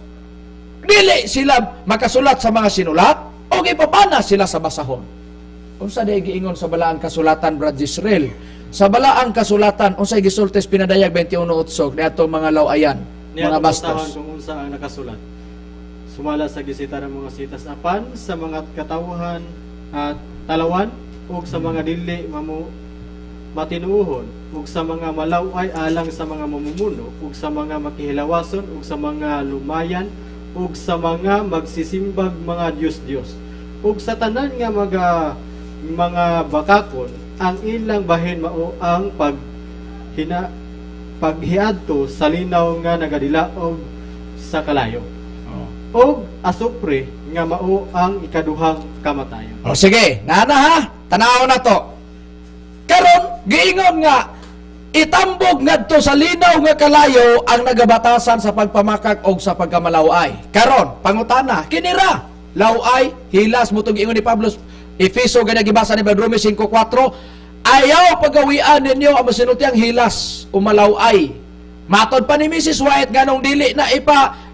dili sila makasulat sa mga sinulat o ipapanas sila sa basahon. Unsa di giingon sa balaang kasulatan, Brad Jisrael? Sa balaang kasulatan, unsay gisulti sa Pinadayag 21:8 niadtong mga lawayan, Niya mga bastos? Kung unsa ang nakasulat. Sumala sa gisita ng mga sitas apan sa mga katawhan at talawan ug sa mga dili mamu matinuohon ug sa mga malaway alang sa mga mamumuno ug sa mga makihilawason ug sa mga lumayan ug sa mga magsisimbag mga Dios-Dios ug sa tanan nga mga bakakon ang ilang bahin mao ang paghiadto sa linaw nga nagadilaog sa kalayo og asupre nga mao ang ikaduhang kamatayon. O sige, nana ha, tanaw na to. Karon giingon nga itambog ngadto sa linaw nga kalayo ang nagabatasan sa pagpamakak og sa pagkamalaway. Karon, pangutana, kinira laway hilas mo giingon ni Pablo Efeso gani gibasa ni Rome 5:4, ayaw pagawian ninyo ang masinulti ang hilas o malaway. Matod pa ni Mrs. White nganong dili na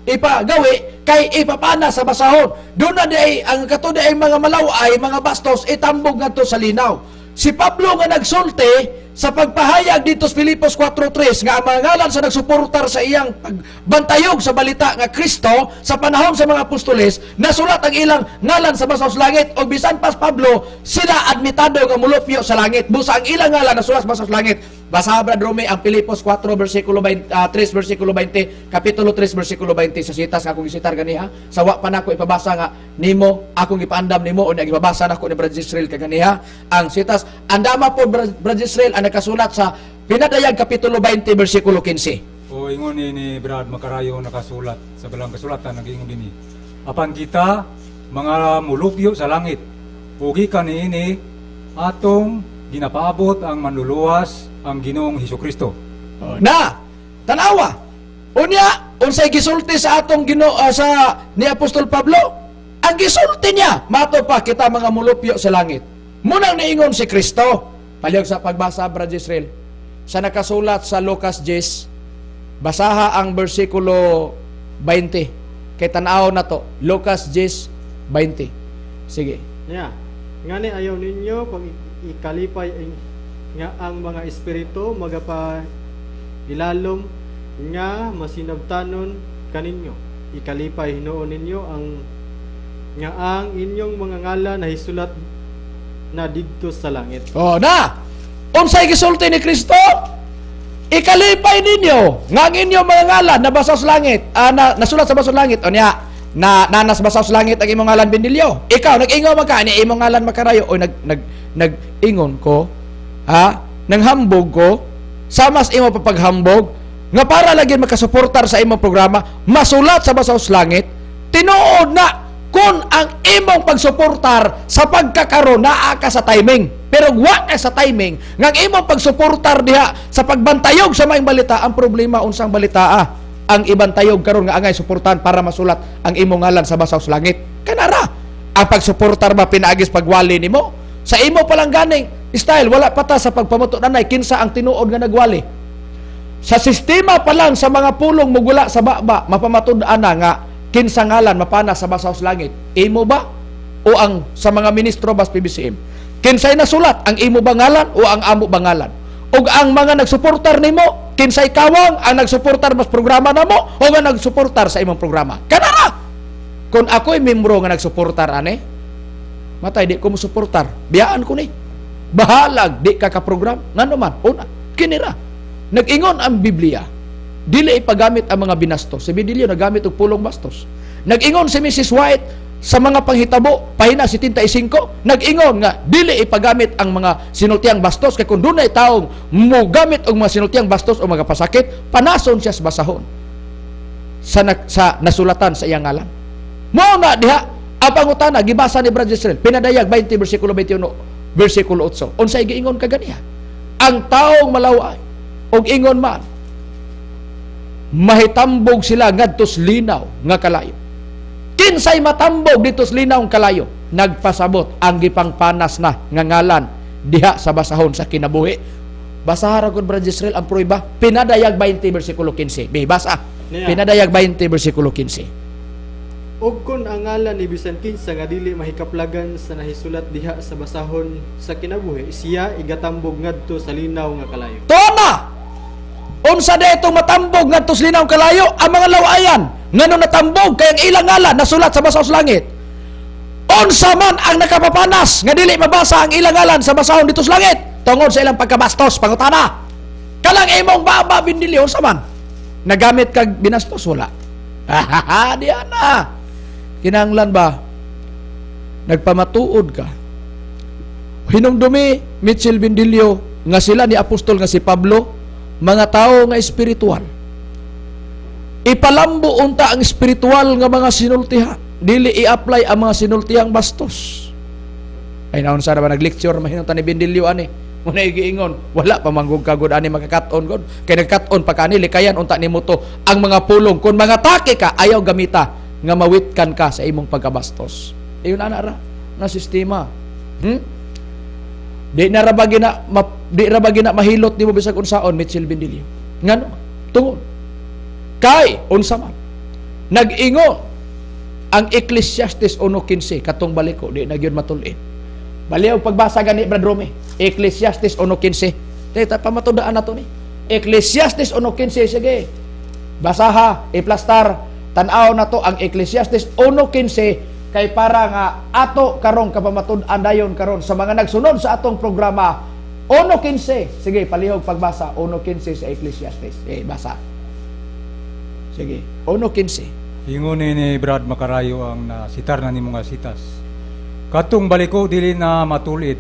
ipagawi kay ipapana sa basahon. Doon na di ay, ang kato di ay mga malaway, mga bastos, itambog ngadto sa linaw. Si Pablo nga nagsulti sa pagpahayag dito sa Filipos 4:3 nga ang mga ngalan sa nagsuportar sa iyang pagbantayog sa balita nga Kristo sa panahon sa mga apostoles, nasulat ang ilang ngalan sa basaw sa langit o bisan pas Pablo sila admitado nga mulupyo sa langit, busa ang ilang ngalan nasulat sa basaw sa langit. Basa, Brad Rome, ang Pilipos 4 versikulo 20, 3 versikulo 20, kapitulo 3 versikulo 20 sa sitas nga akong gisitar ganiha. Sawa pa nako ipabasa nga nimo, akong ipaandam nimo o ipabasa nako ni Brad Israel kaganiha ang sitas. Andama po, Brad Israel, ang nakasulat sa Pinadayag kapitulo 20 versikulo 15. O ingon ni Brad Makarayo nakasulat sa balang kasulatan, nag-ingon dinhi. Apan kita mga mulupyo sa langit, ug gikan niini atong ginapaabot ang manluluwas, ang Ginoong Hesukristo. Na tanawa unya unsay gisulti sa atong Ginoo, sa ni Apostol Pablo? Ang gisulti niya, mato pa kita mga mulupyo sa langit, munang niingon si Kristo. Palihog sa pagbasa, Brad Israel, sa nakasulat sa Lucas 10, basaha ang bersikulo 20 kay tan-aw na to. Lucas 10:20, sige. Niya, ngani ayaw ninyo pag ikalipay nga ang mga espiritu magapa ilalom nga masinabtanon kaninyo. Ikalipay hinuon ninyo ang nga ang inyong mga ngalan nahisulat na didto sa langit. Oh, na. Unsay gisulti ni Kristo? Ikalipay ninyo nga ang inyong mga ngalan nabasa sa langit, nasulat sa baso sa langit. O niya, na nanas basa sa langit ang imong ngalan, Bendilyo. Ikaw nag-ingon man ka ni imong ngalan, Makarayo, o nag nag nag-ingon ko, ha? Nanghambog ko sama sa imo papaghambog nga para lagi makasuportar sa imong programa masulat sa baso sa langit. Tinuod na kung ang imong pagsuportar sa pagkakaroon naa ka sa timing, pero wa ka sa timing nga ang imong pagsuportar diha sa pagbantayog sa maayong balita. Ang problema, unsang balita ang ibantayog karon nga angay suportahan para masulat ang imong ngalan sa basaw sa langit? Kanara ang pagsuportar ba pinaagis pagwali nimo sa imo palang ganing style, wala pa ta sa pagpamuto nanay kinsa ang tinuod nga nagwali. Sa sistema pa lang sa mga pulong mugula sa baba, mapamatud-an na nga kinsa ngalan mapana sa basaw sa langit, imo ba o ang sa mga ministro bas PBCM. Kinsay nasulat, ang imo ba ngalan o ang amo ba ngalan? Ug ang mga nagsuportar nimo, kinsay kawang ang nagsuportar mas programa namo o nga nagsuportar sa imong programa? Kanara kung ako'y membro nga nagsuportar ane, matay di ko mosuportar, biyaan ko ni, bahalag di ka ka-program. Ngano man, una kinira nag-ingon ang Biblia, dili ipagamit ang mga binastos. Si Bidilio nagamit og pulong bastos. Nag-ingon si Mrs. White sa mga panghitabo pahina 75, nag-ingon nga dili ipagamit ang mga sinultiang bastos kay kung dunay taong mogamit og mga sinultiang bastos o mga pasakit, panason siya sa basahon sa nasulatan sa iyang ngalan. Mao na diha ang pangutana gibasa ni Brad Israel, Pinadayag 20 versikulo 21 versikulo 8. Unsay giingon kaganiha? Ang taong malaway og ingon man mahitambog sila ngadtos linaw nga kalayo. Kinsay matambog dito sa linaw nga kalayo? Nagpasabot ang gipangpanas na nga ngalan diha sa basahon sa kinabuhi. Basaha ra gud, Brad Israel, ang prueba. Pinadayag 20 versikulo 15. Bi basa. Niya. Pinadayag 20 versikulo 15. Ug kun ang ngalan ni bisan kinsa nga dili mahikaplagan sa nahisulat diha sa basahon sa kinabuhi, siya igatambog ngadto sa linaw nga kalayo. Tona! Unsa da itong matambog ngadto sa linaw kalayo? Ang mga lawayan ngano natambog? Kay ang ilang ngalan nasulat sa basaw sa langit. Unsa man ang nakapapanas nga dili mabasa ang ilang ngalan sa basahon dito sa langit? Tungod sa ilang pagkabastos. Pangutana. Kalang imong baba, Bindili, unsa man? Nagamit kag binastos? Wala. Di ana. Kinahanglan ba nagpamatuod ka? Hinumdumi, Mitchell Bindilio, nga sila ni apostol nga si Pablo, mga tao nga espiritual. Ipalambo unta ang espiritual nga mga sinultihan. Dili i-apply ang mga sinultihang bastos. Ay naon sa ba nag-lecture mahinungtan ni Bindilio ani. Muna giingon, wala pa manggug kagod ani makakat-on god. Kay nagkat-on pa kani, likayan unta nimo to ang mga pulong. Kung mga take ka, ayaw gamita nga mawitkan ka sa imong pagkabastos. Ayun ana ra na sistema. Di ra ba gina mahilot nimo bisag unsaon, Mitchell Bindilio? Ngano? Tungod kay unsa man nag-ingon ang Ecclesiastes 1:15 katong baliko di na gyud matul-in. Baliw pagbasa gani, Brad Rome. Ecclesiastes 1:15. Teta pamatudaan na to ni. Ecclesiastes 1:15, sige. Basaha, iplastar, tan-aw na to ang Ecclesiastes 1:15 kay para nga ato karong kapamatud-an dayon karon sa mga nagsunod sa atong programa. 1:15. Sige, palihog pagbasa. 1:15 sa Ecclesiastes. Eh, basa. Sige, 1:15. Ingon ni Brad Makarayo ang nasitar na nimo nga sitas. Katong baliko dili na matulid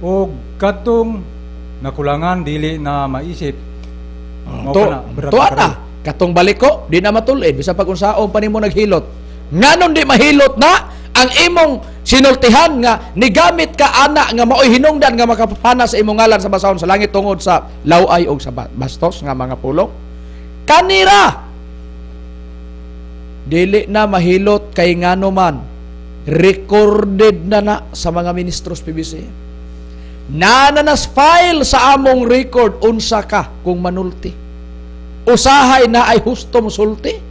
o katong nakulangan dili na maisip. Mao To, ka na, Brad to Makarayo. na. Katong baliko, di na matulid. Bisan pag unsaon pa nimo naghilot. Nganon di mahilot na ang imong sinultihan nga nigamit ka ana nga maoy hinungdan nga makapana sa imong ngalan sa basahon sa langit tungod sa laway og sa bastos nga mga pulong. Kanira dili na mahilot kay ngano man recorded na na sa mga ministros PBC. Nananas file sa among record unsa ka kung manulti. Usahay na ay husto mosulti.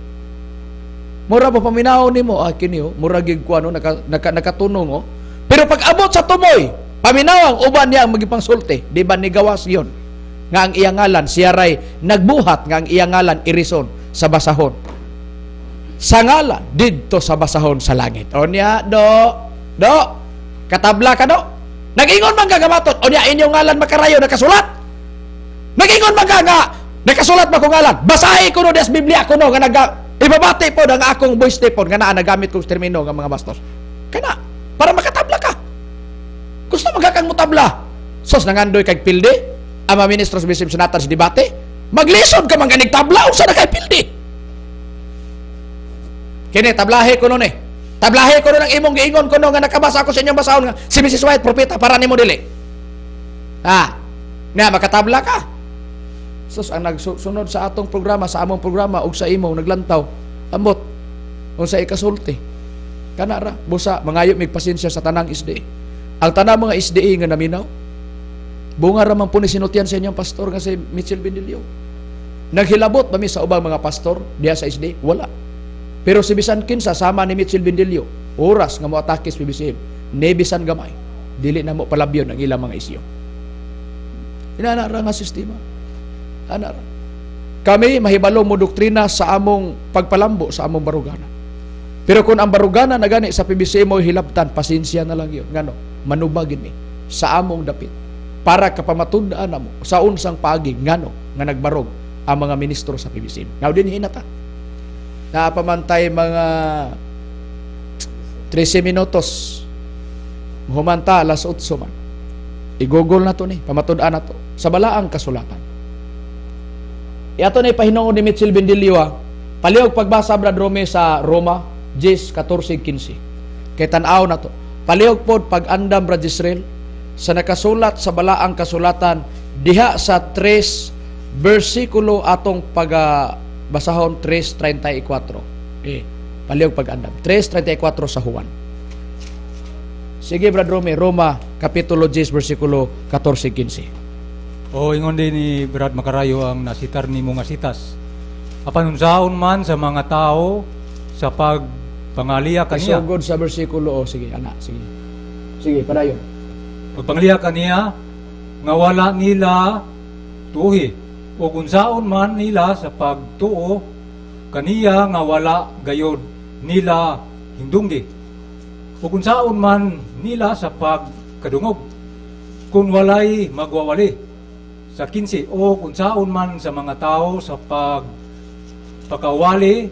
Mura pa paminaw nimo ah kini oh, mura gig kuno nakatunong oh. Pero pag abot sa tumoy, paminaw ang uban niya ang magipangsulti, di ba nigawas yon nga ang iyang ngalan siya ray nagbuhat nga ang iyang ngalan irison sa basahon. Sa ngalan didto sa basahon sa langit. O niya do do katabla ka do. Nag-ingon man ka gamaton, o niya inyong ngalan Makarayo nakasulat. Nag-ingon man ka nga nakasulat ba kong ngalan? Basahi ko no des Biblia ko no nga naga ibabati po ang akong voice tape nga naa nagamit kong termino nga mga bastos. Kana para makatabla ka. Gusto magkakang mutabla. Sos nangandoy kag pildi, ang mga ministro sa Bishop Senatan sa debate, maglisod ka man ganig tabla unsa na kay pildi. Kini tablahe ko nun eh. Tablahe ko nun ang imong giingon ko no nga nakabasa ako sa inyong basahon nga si Mrs. White propeta para nimo dili. Ha. Na makatabla ka. Sus ang nagsunod sa atong programa, sa among programa ug sa imong naglantaw, ambot unsa ikasulti. Kana ra busa mangayo mig pasensya sa tanang SDA. Ang tanang mga SDA nga naminaw, bunga ra man po ni sinultian sa inyong pastor nga si Mitchell Bendilio. Naghilabot ba mi sa ubang mga pastor diha sa SDA? Wala. Pero si bisan kinsa sama ni Mitchell Bendilio, oras nga moatake sa PBCM, ne bisan gamay, dili na mo palabyon ang ilang mga isyo. Inana ra nga sistema. Ana ra. Kami mahibalo mo doktrina sa among pagpalambo sa among barugana. Pero kung ang barugana na gani sa PBCM mo hilabtan, pasensya na lang yun. Ngano, manubag mi sa among dapit para kapamatud-an namo sa unsang paagi ngano nga nagbarog ang mga ministro sa PBCM. Now din hinata. Naapamantay mga 13 minutos. Humanta alas 8 man. I-google na to ni, pamatud-an na to sa balaang kasulatan. Iato ni pahinungod ni Mitchell Bendilio. Palihog pagbasa Brad Rome sa Roma 10:14-15. Kay tan-aw na to. Palihog pod pag-andam Brad Israel sa nakasulat sa balaang kasulatan diha sa 3 bersikulo atong pagabasahon 3:34. Palihog pag-andam 3:34 sa Juan. Sige Brad Rome, Roma kapitulo 10 bersikulo 14-15. O ingon din ni Brad Makarayo ang nasitar nimo nga sitas. Apan unsaon man sa mga tao sa pagpangaliya kaniya. Isugod sa bersikulo o sige ana, sige. Sige, padayon. Pagpangaliya kaniya nga wala nila tuhi o unsaon man nila sa pagtuo kaniya nga wala gayod nila hindunggi. O unsaon man nila sa pagkadungog kung walay magwawali. Sa 15, o unsaon man sa mga tao sa pagpakawali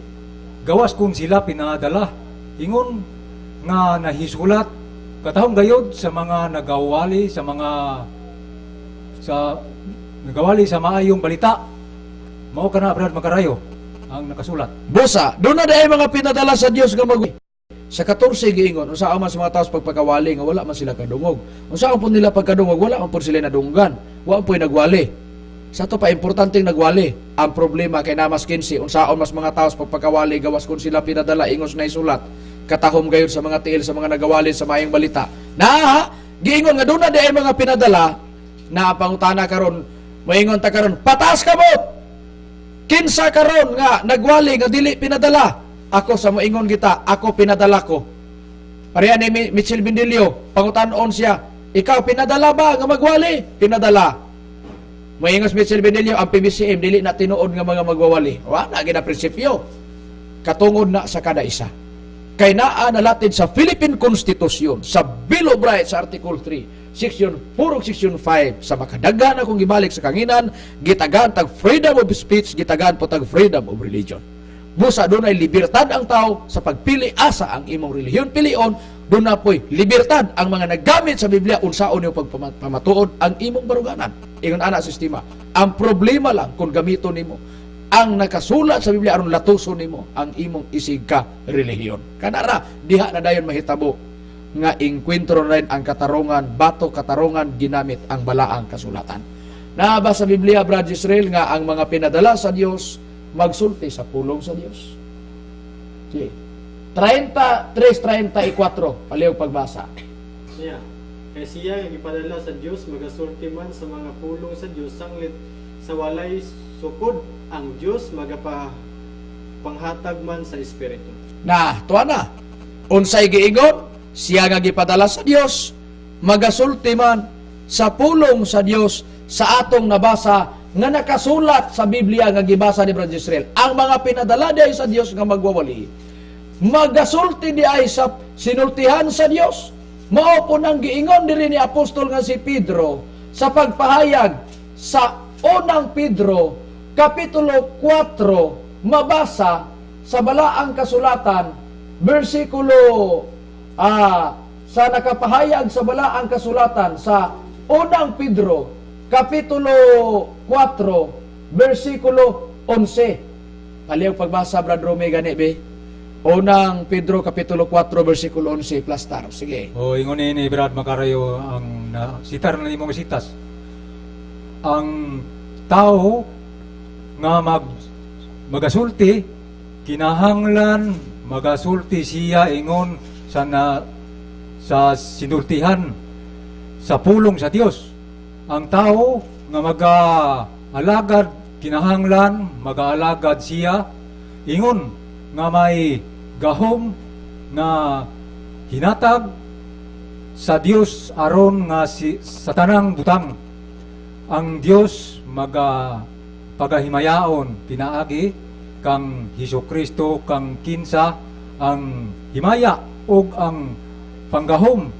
gawas kung sila pinadala. Ingon nga nahisulat katahong gayod sa mga nagawali sa mga sa nagawali sa maayong balita. Mao kana Brad Makarayo ang nakasulat. Busa, doon na dahil mga pinadala sa Dios nga mag sa 14 giingon, unsa man sa mga tao sa pagpakawali nga wala man sila kadungog. Unsa po nila pagkadungog, wala man po sila nadunggan. Wa po nagwali. Sa to pa importanteng nagwali. Ang problema kay namas 15, unsaon mas mga tao sa pagpakawali gawas kun sila pinadala ingos na isulat. Katahom gayud sa mga tiil sa mga nagawali sa maayong balita. Na giingon nga doon na dahil mga pinadala na pangutana karon, moingon ta karon, patas kamot. Kinsa karon nga nagwali nga dili pinadala? Ako sa moingon kita, ako pinadala ko. Pareha ni Mitchell Bendilio, pangutan-on siya, ikaw pinadala ba nga magwali? Pinadala. Moingon si Mitchell Bendilio, ang PBCM dili na tinuod nga mga magwawali. Wa na gina prinsipyo. Katungod na sa kada isa. Kay naa nalatid sa Philippine Constitution, sa Bill of Rights, sa Article 3, Section 4 ug Section 5, sa makadaghan akong gibalik sa kanginan, gitagaan tag freedom of speech, gitagaan po tag freedom of religion. Busa dunay libertad ang tao sa pagpili asa ang imong relihiyon pilion, doon na po'y libertad ang mga naggamit sa Biblia unsaon nimo pagpamatuod ang imong baruganan. Ingon ana sistema. Ang problema lang kung gamiton nimo ang nakasulat sa Biblia aron latuson nimo ang imong isig ka relihiyon. Kanara diha na dayon mahitabo nga engkwentro na rin ang katarungan, bato katarungan ginamit ang balaang kasulatan. Naa ba sa Biblia, Brad Israel, nga ang mga pinadala sa Dios magsulti sa pulong sa Dios? Sige. 33:34, palihog pagbasa. Siya. Kay siya nga gipadala sa Dios magasulti man sa mga pulong sa Dios sanglit sa walay sukod ang Dios magapa panghatag man sa espiritu. Na, tuwa na. Unsay giingon? Siya nga gipadala sa Dios magasulti man sa pulong sa Dios sa atong nabasa nga nakasulat sa Biblia nga gibasa ni Brother Israel. Ang mga pinadala diay sa Dios nga magwawali, magasulti di ay sa sinultihan sa Dios. Mao po nang giingon diri ni apostol nga si Pedro sa pagpahayag sa Unang Pedro kapitulo 4, mabasa sa balaang kasulatan bersikulo sa nakapahayag sa balaang kasulatan sa Unang Pedro kapitulo 4 bersikulo 11. Palihog pagbasa, Brad Rome, gani be. Unang Pedro kapitulo 4 bersikulo 11, plastar. Sige. O ingon ni Brad Makarayo ang na, sitar na nimong sitas. Ang tao nga magasulti kinahanglan magasulti siya ingon sa na, sa sinultihan sa pulong sa Dios. Ang tao nga maga-alagad kinahanglan magaalagad siya ingon nga may gahom nga hinatag sa Dios aron nga si, sa tanang butang ang Dios maga pagahimayaon pinaagi kang Hesus Kristo kang kinsa ang himaya ug ang panggahom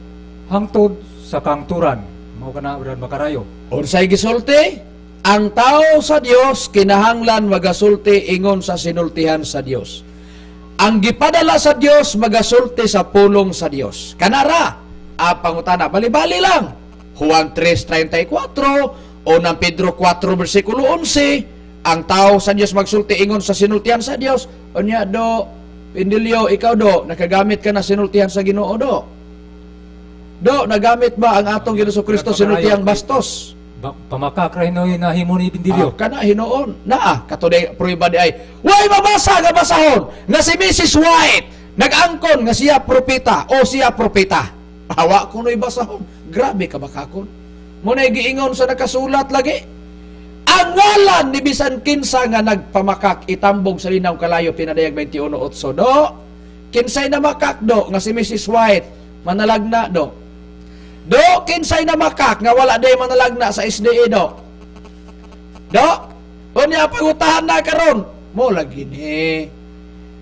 hangtod sa kangturan. Mao kana, Brad Makarayo. Unsay gisulti? Ang tao sa Dios kinahanglan magasulti ingon sa sinultihan sa Dios. Ang gipadala sa Dios magasulti sa pulong sa Dios. Kanara, ang pangutana, bali-bali lang. Juan 3:34 o ng Pedro 4 versikulo 11, ang tao sa Dios magsulti ingon sa sinultihan sa Dios. Unya do, Pindilyo, ikaw do, nakagamit ka na sinultihan sa Ginoo do. Do, nagamit ba ang atong Ginoo Kristo sinultihang bastos? Pamakak ra hinoy nahimo ni Pindilyo. Ah, kana hinuon. Naa, kato day prueba di ay. Way mabasa nga basahon nga si Mrs. White nag-angkon nga siya propeta o siya propeta. Hawa ko no'y basahon. Grabe ka bakakon. Muna'y giingon sa nakasulat lagi. Ang ngalan ni bisan kinsa nga nagpamakak itambog sa linaw kalayo pinadayag 21:8 do. Kinsay na makak do nga si Mrs. White manalagna do. Do kinsay na makak nga wala day manalagna sa SDA do. Do, unya pangutahan na karon. Mo lagi ni.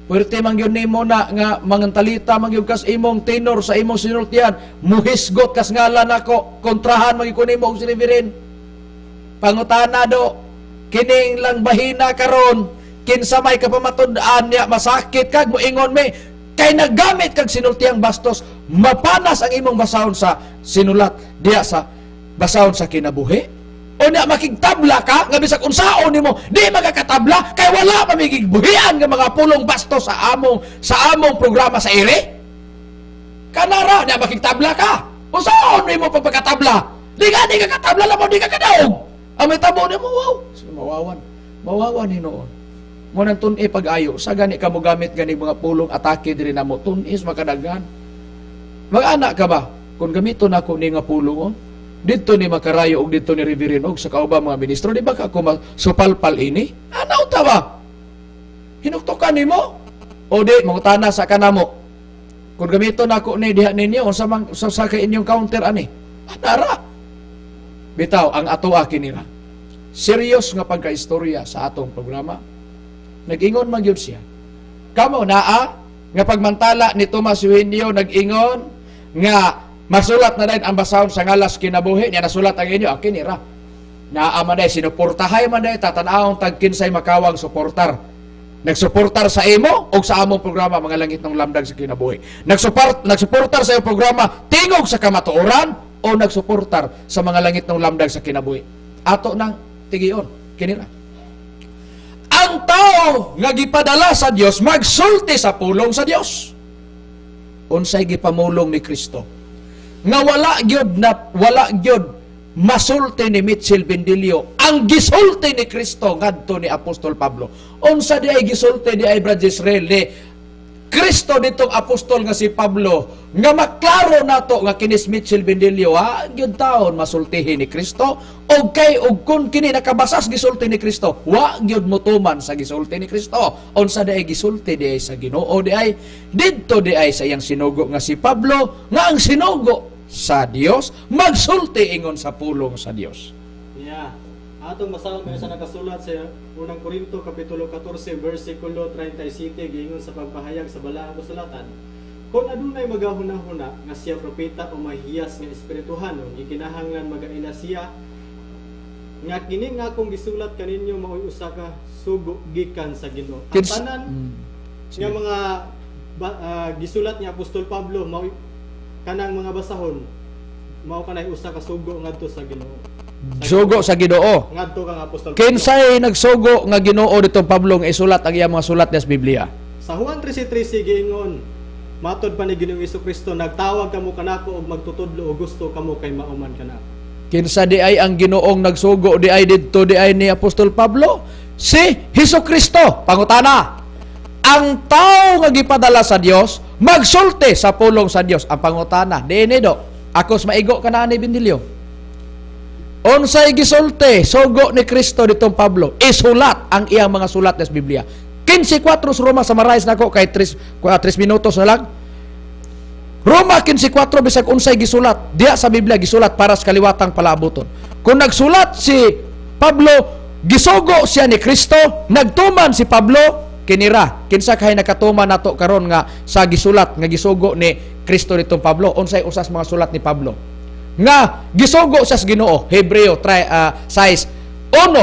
Pwerte man gyud nimo na nga mangantalita man gyud kas imong tenor sa imong sinultian, muhisgot kas ngalan nako, kontrahan man gyud ko nimo og si Reverend. Pangutana do, kining lang bahina karon, kinsa may kapamatud-an niya masakit kag moingon mi kay naggamit kag sinultiang bastos, mapanas ang imong basahon sa sinulat diya sa basahon sa kinabuhi. O na makigtabla ka nga bisag unsaon nimo di magakatabla kay wala pa may gigbuhian nga mga pulong bastos sa among programa sa ere. Kanara na makigtabla ka. Unsaon nimo pagpakatabla? Di ka katabla lang di ka kadaog. Ang may tabo nimo, wow. So, mawawan. Mawawan hinuon. Mo nang tun-i pag-ayo sa gani ka mo gamit gani mga pulong atake diri namo tun-is makadaghan. Mag-anak ka ba? Kung gamiton nako ni nga pulong oh, didto ni Makarayo og didto ni Reverend og sa kaubang mga ministro, di ba ka ako supalpal ini? Ana unta ba? Hinuktukan nimo? O di mangutana sa kanamo. Kung gamiton nako ni diha ninyo unsa man sa kay inyong counter ani? Anara. Bitaw ang ato kinira. Serious nga pagkaistorya sa atong programa. Nag-ingon man gyud siya. Kamo naa Nga pagmantala ni Tomas Eugenio nag-ingon nga masulat na dayon ang basahon sa ngalas kinabuhi niya, nasulat ang inyo akin ra. Naa man day sinuportahay man day, tatanawon tag kinsay makawang suportar. Nagsuportar sa imo o sa among programa Mga Langit ng Lamdag sa Kinabuhi. Nagsuportar sa iyong programa Tingog sa Kamatuoran o nagsuportar sa Mga Langit ng Lamdag sa Kinabuhi. Ato nang tigion kinira. Ang tao nga gipadala sa Dios magsulti sa pulong sa Dios. Unsay gipamulong ni Kristo? Nga wala gyud na wala gyud masulti ni Mitchell Bendilio ang gisulti ni Kristo ngadto ni Apostol Pablo. Unsa di ay gisulti di ay, Brad Israel, ni Kristo ditong apostol nga si Pablo nga maklaro nato nga kinis Mitchell Bendilio ha gyud taon masultihi ni Kristo, og kay og kun kini nakabasas gisulti ni Kristo, wa gyud motuman sa gisulti ni Kristo. Unsa di ay gisulti di ay sa Ginoo di ay didto di ay sa iyang sinugo nga si Pablo, nga ang sinugo sa Dios magsulti ingon sa pulong sa Dios? Yeah. Atong basahon kayo sa nakasulat sa Unang Korinto kapitulo 14 versikulo 37, giingon sa pagpahayag sa balaang kasulatan: "Kung adunay magahuna-huna nga siya propeta o mahiyas nga espirituhanon, gikinahanglan magaila siya nga kini nga akong gisulat kaninyo maoy usa ka sugo gikan sa Ginoo." Ang tanan nga mga gisulat ni Apostol Pablo mao kanang mga basahon mao kanay usa ka sugo ngadto sa Ginoo. Sugo sa Ginoo. Ngadto kang Apostol Pablo. Kinsay nagsugo nga Ginoo ditong Pablo nga isulat ang iyang mga sulat sa Biblia? Sa Juan 13:13 giingon, matod pa ni Ginoong Kristo, "Nagtawag kamo kanako og magtutudlo og gusto kamo kay mauman kanako." Kinsa di ay ang Ginoong nagsugo di ay didto di ay ni Apostol Pablo? Si Hesus Kristo. Pangutana, ang tao nga gipadala sa Dios magsulti sa pulong sa Dios. Ang pangutana, diini do, akos maigo ka na ni Bindilyo. Unsay gisulti sugo ni Kristo ditong Pablo isulat ang iyang mga sulat sa Biblia? 15:4 sa Roma, summarize nako kay 3 minutos na lang. Roma 15:4, bisag unsay gisulat diha sa Biblia, gisulat para sa kaliwatang palaabuton. Kung nagsulat si Pablo, gisugo siya ni Kristo, nagtuman si Pablo, kinira. Kinsa kay nakatuman nato karon nga sa gisulat nga gisugo ni Kristo ditong Pablo? Unsay usas mga sulat ni Pablo nga gisugo siya sa Ginoo? Hebreo 6:1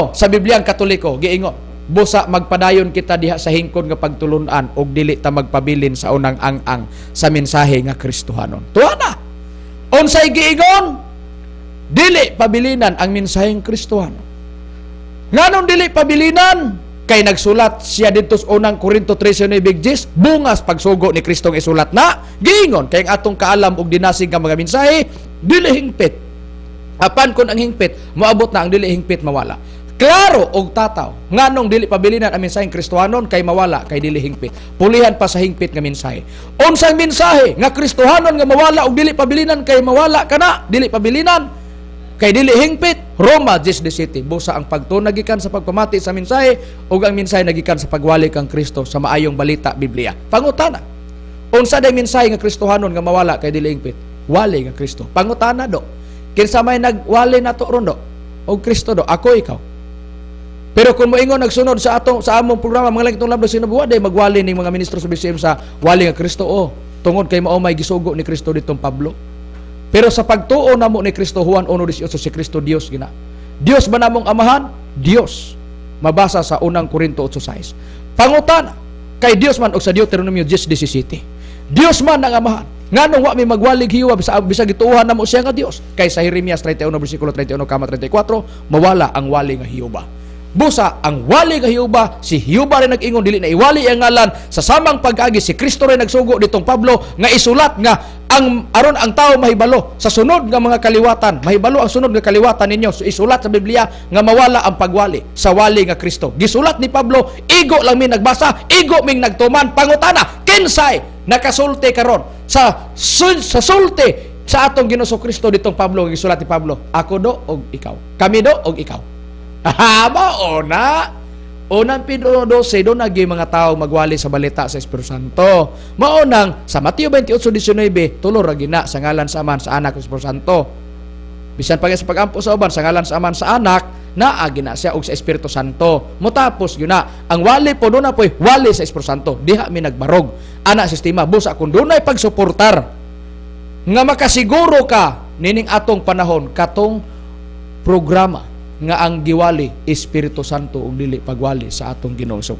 sa Bibliang Katoliko giingon, busa magpadayon kita diha sa hingkon nga pagtulun-an og dili ta magpabilin sa unang ang-ang sa mensahe nga Kristohanon. Tuwa na. Unsay giingon? Dili pabilinan ang mensaheng Kristohanon. Nganong dili pabilinan? Kay nagsulat siya didto sa Unang Korinto 13:9, bungas pagsugo ni Kristong isulat na, giingon kay ang atong kaalam og dinasig nga mga mensahe dili hingpit. Apan kun ang hingpit, moabot na ang dili hingpit mawala. Klaro og tataw nganong dili pabilinan ang mensaheng Kristohanon, kay mawala kay dili hingpit. Pulihan pa sa hingpit nga mensahe. Unsay mensahe nga Kristohanon nga mawala og dili pabilinan kay mawala kana, dili pabilinan kay dili hingpit? Roma 10:17, busa ang pagtunag gikan sa pagpamati sa mensahe ug ang mensahe nagikan sa pagwali kang Kristo sa maayong balita Biblia. Pangutana, unsa day mensahe nga Kristohanon nga mawala kay dili hingpit? Wali nga Kristo. Pangutana do, kinsa may nagwali nato ron do? Og Kristo do, ako ikaw. Pero kung moingon nagsunod sa atong sa among programa Mga Langit ng Labdo Sinabuwa, day magwali ning mga ministro sa BCM sa wali nga Kristo, oh, tungod kay mao may gisugo ni Kristo ditong Pablo. Pero sa pagtuo namo ni Kristo, Juan 1:18, si Kristo Dios gina. Dios ba namong amahan? Dios. Mabasa sa Unang Korinto 8:6. Pangutana, kay Dios man og sa Deuteronomio 10:17. Dios man ang amahan. Nganong wa mi magwalig hiwa bisag gituohan namo siya nga Dios? Kay sa Jeremias 31 bersikulo 31 kama 34, mawala ang wali nga Hiuba. Busa ang wali nga Hiuba, si Hiuba rin nag-ingon dili na iwali ang ngalan sa samang pag-agi, si Kristo rin nagsugo ditong Pablo nga isulat nga ang aron ang tao mahibalo sa sunod nga mga kaliwatan, mahibalo ang sunod nga kaliwatan ninyo. So isulat sa Biblia nga mawala ang pagwali sa wali nga Kristo. Gisulat ni Pablo, igo lang mi nagbasa, igo ming nagtuman. Pangutana, kinsay nakasulti karon sa sulti sa atong Ginoong Kristo ditong Pablo nga gisulat ni Pablo? Ako do og ikaw, kami do og ikaw. Mao na. Unang Pedro 12, doon naging mga tao magwali sa balita sa Espiritu Santo. Mao nang sa Mateo 28:19, tulo ra gina sa ngalan sa Amahan, sa Anak, sa Espiritu Santo. Bisan pa sa pagampo sa uban, sa ngalan sa Amahan, sa Anak, Naa gina siya og sa Espiritu Santo. Motapos gyud na ang wali po, duna po'y wali sa Espiritu Santo. Diha mi nagbarog ana sistema. Busa kung dunay pagsuportar nga makasiguro ka nining atong panahon, katong programa nga ang giwali Espiritu Santo ug dili pagwali sa atong Ginoong Kristo.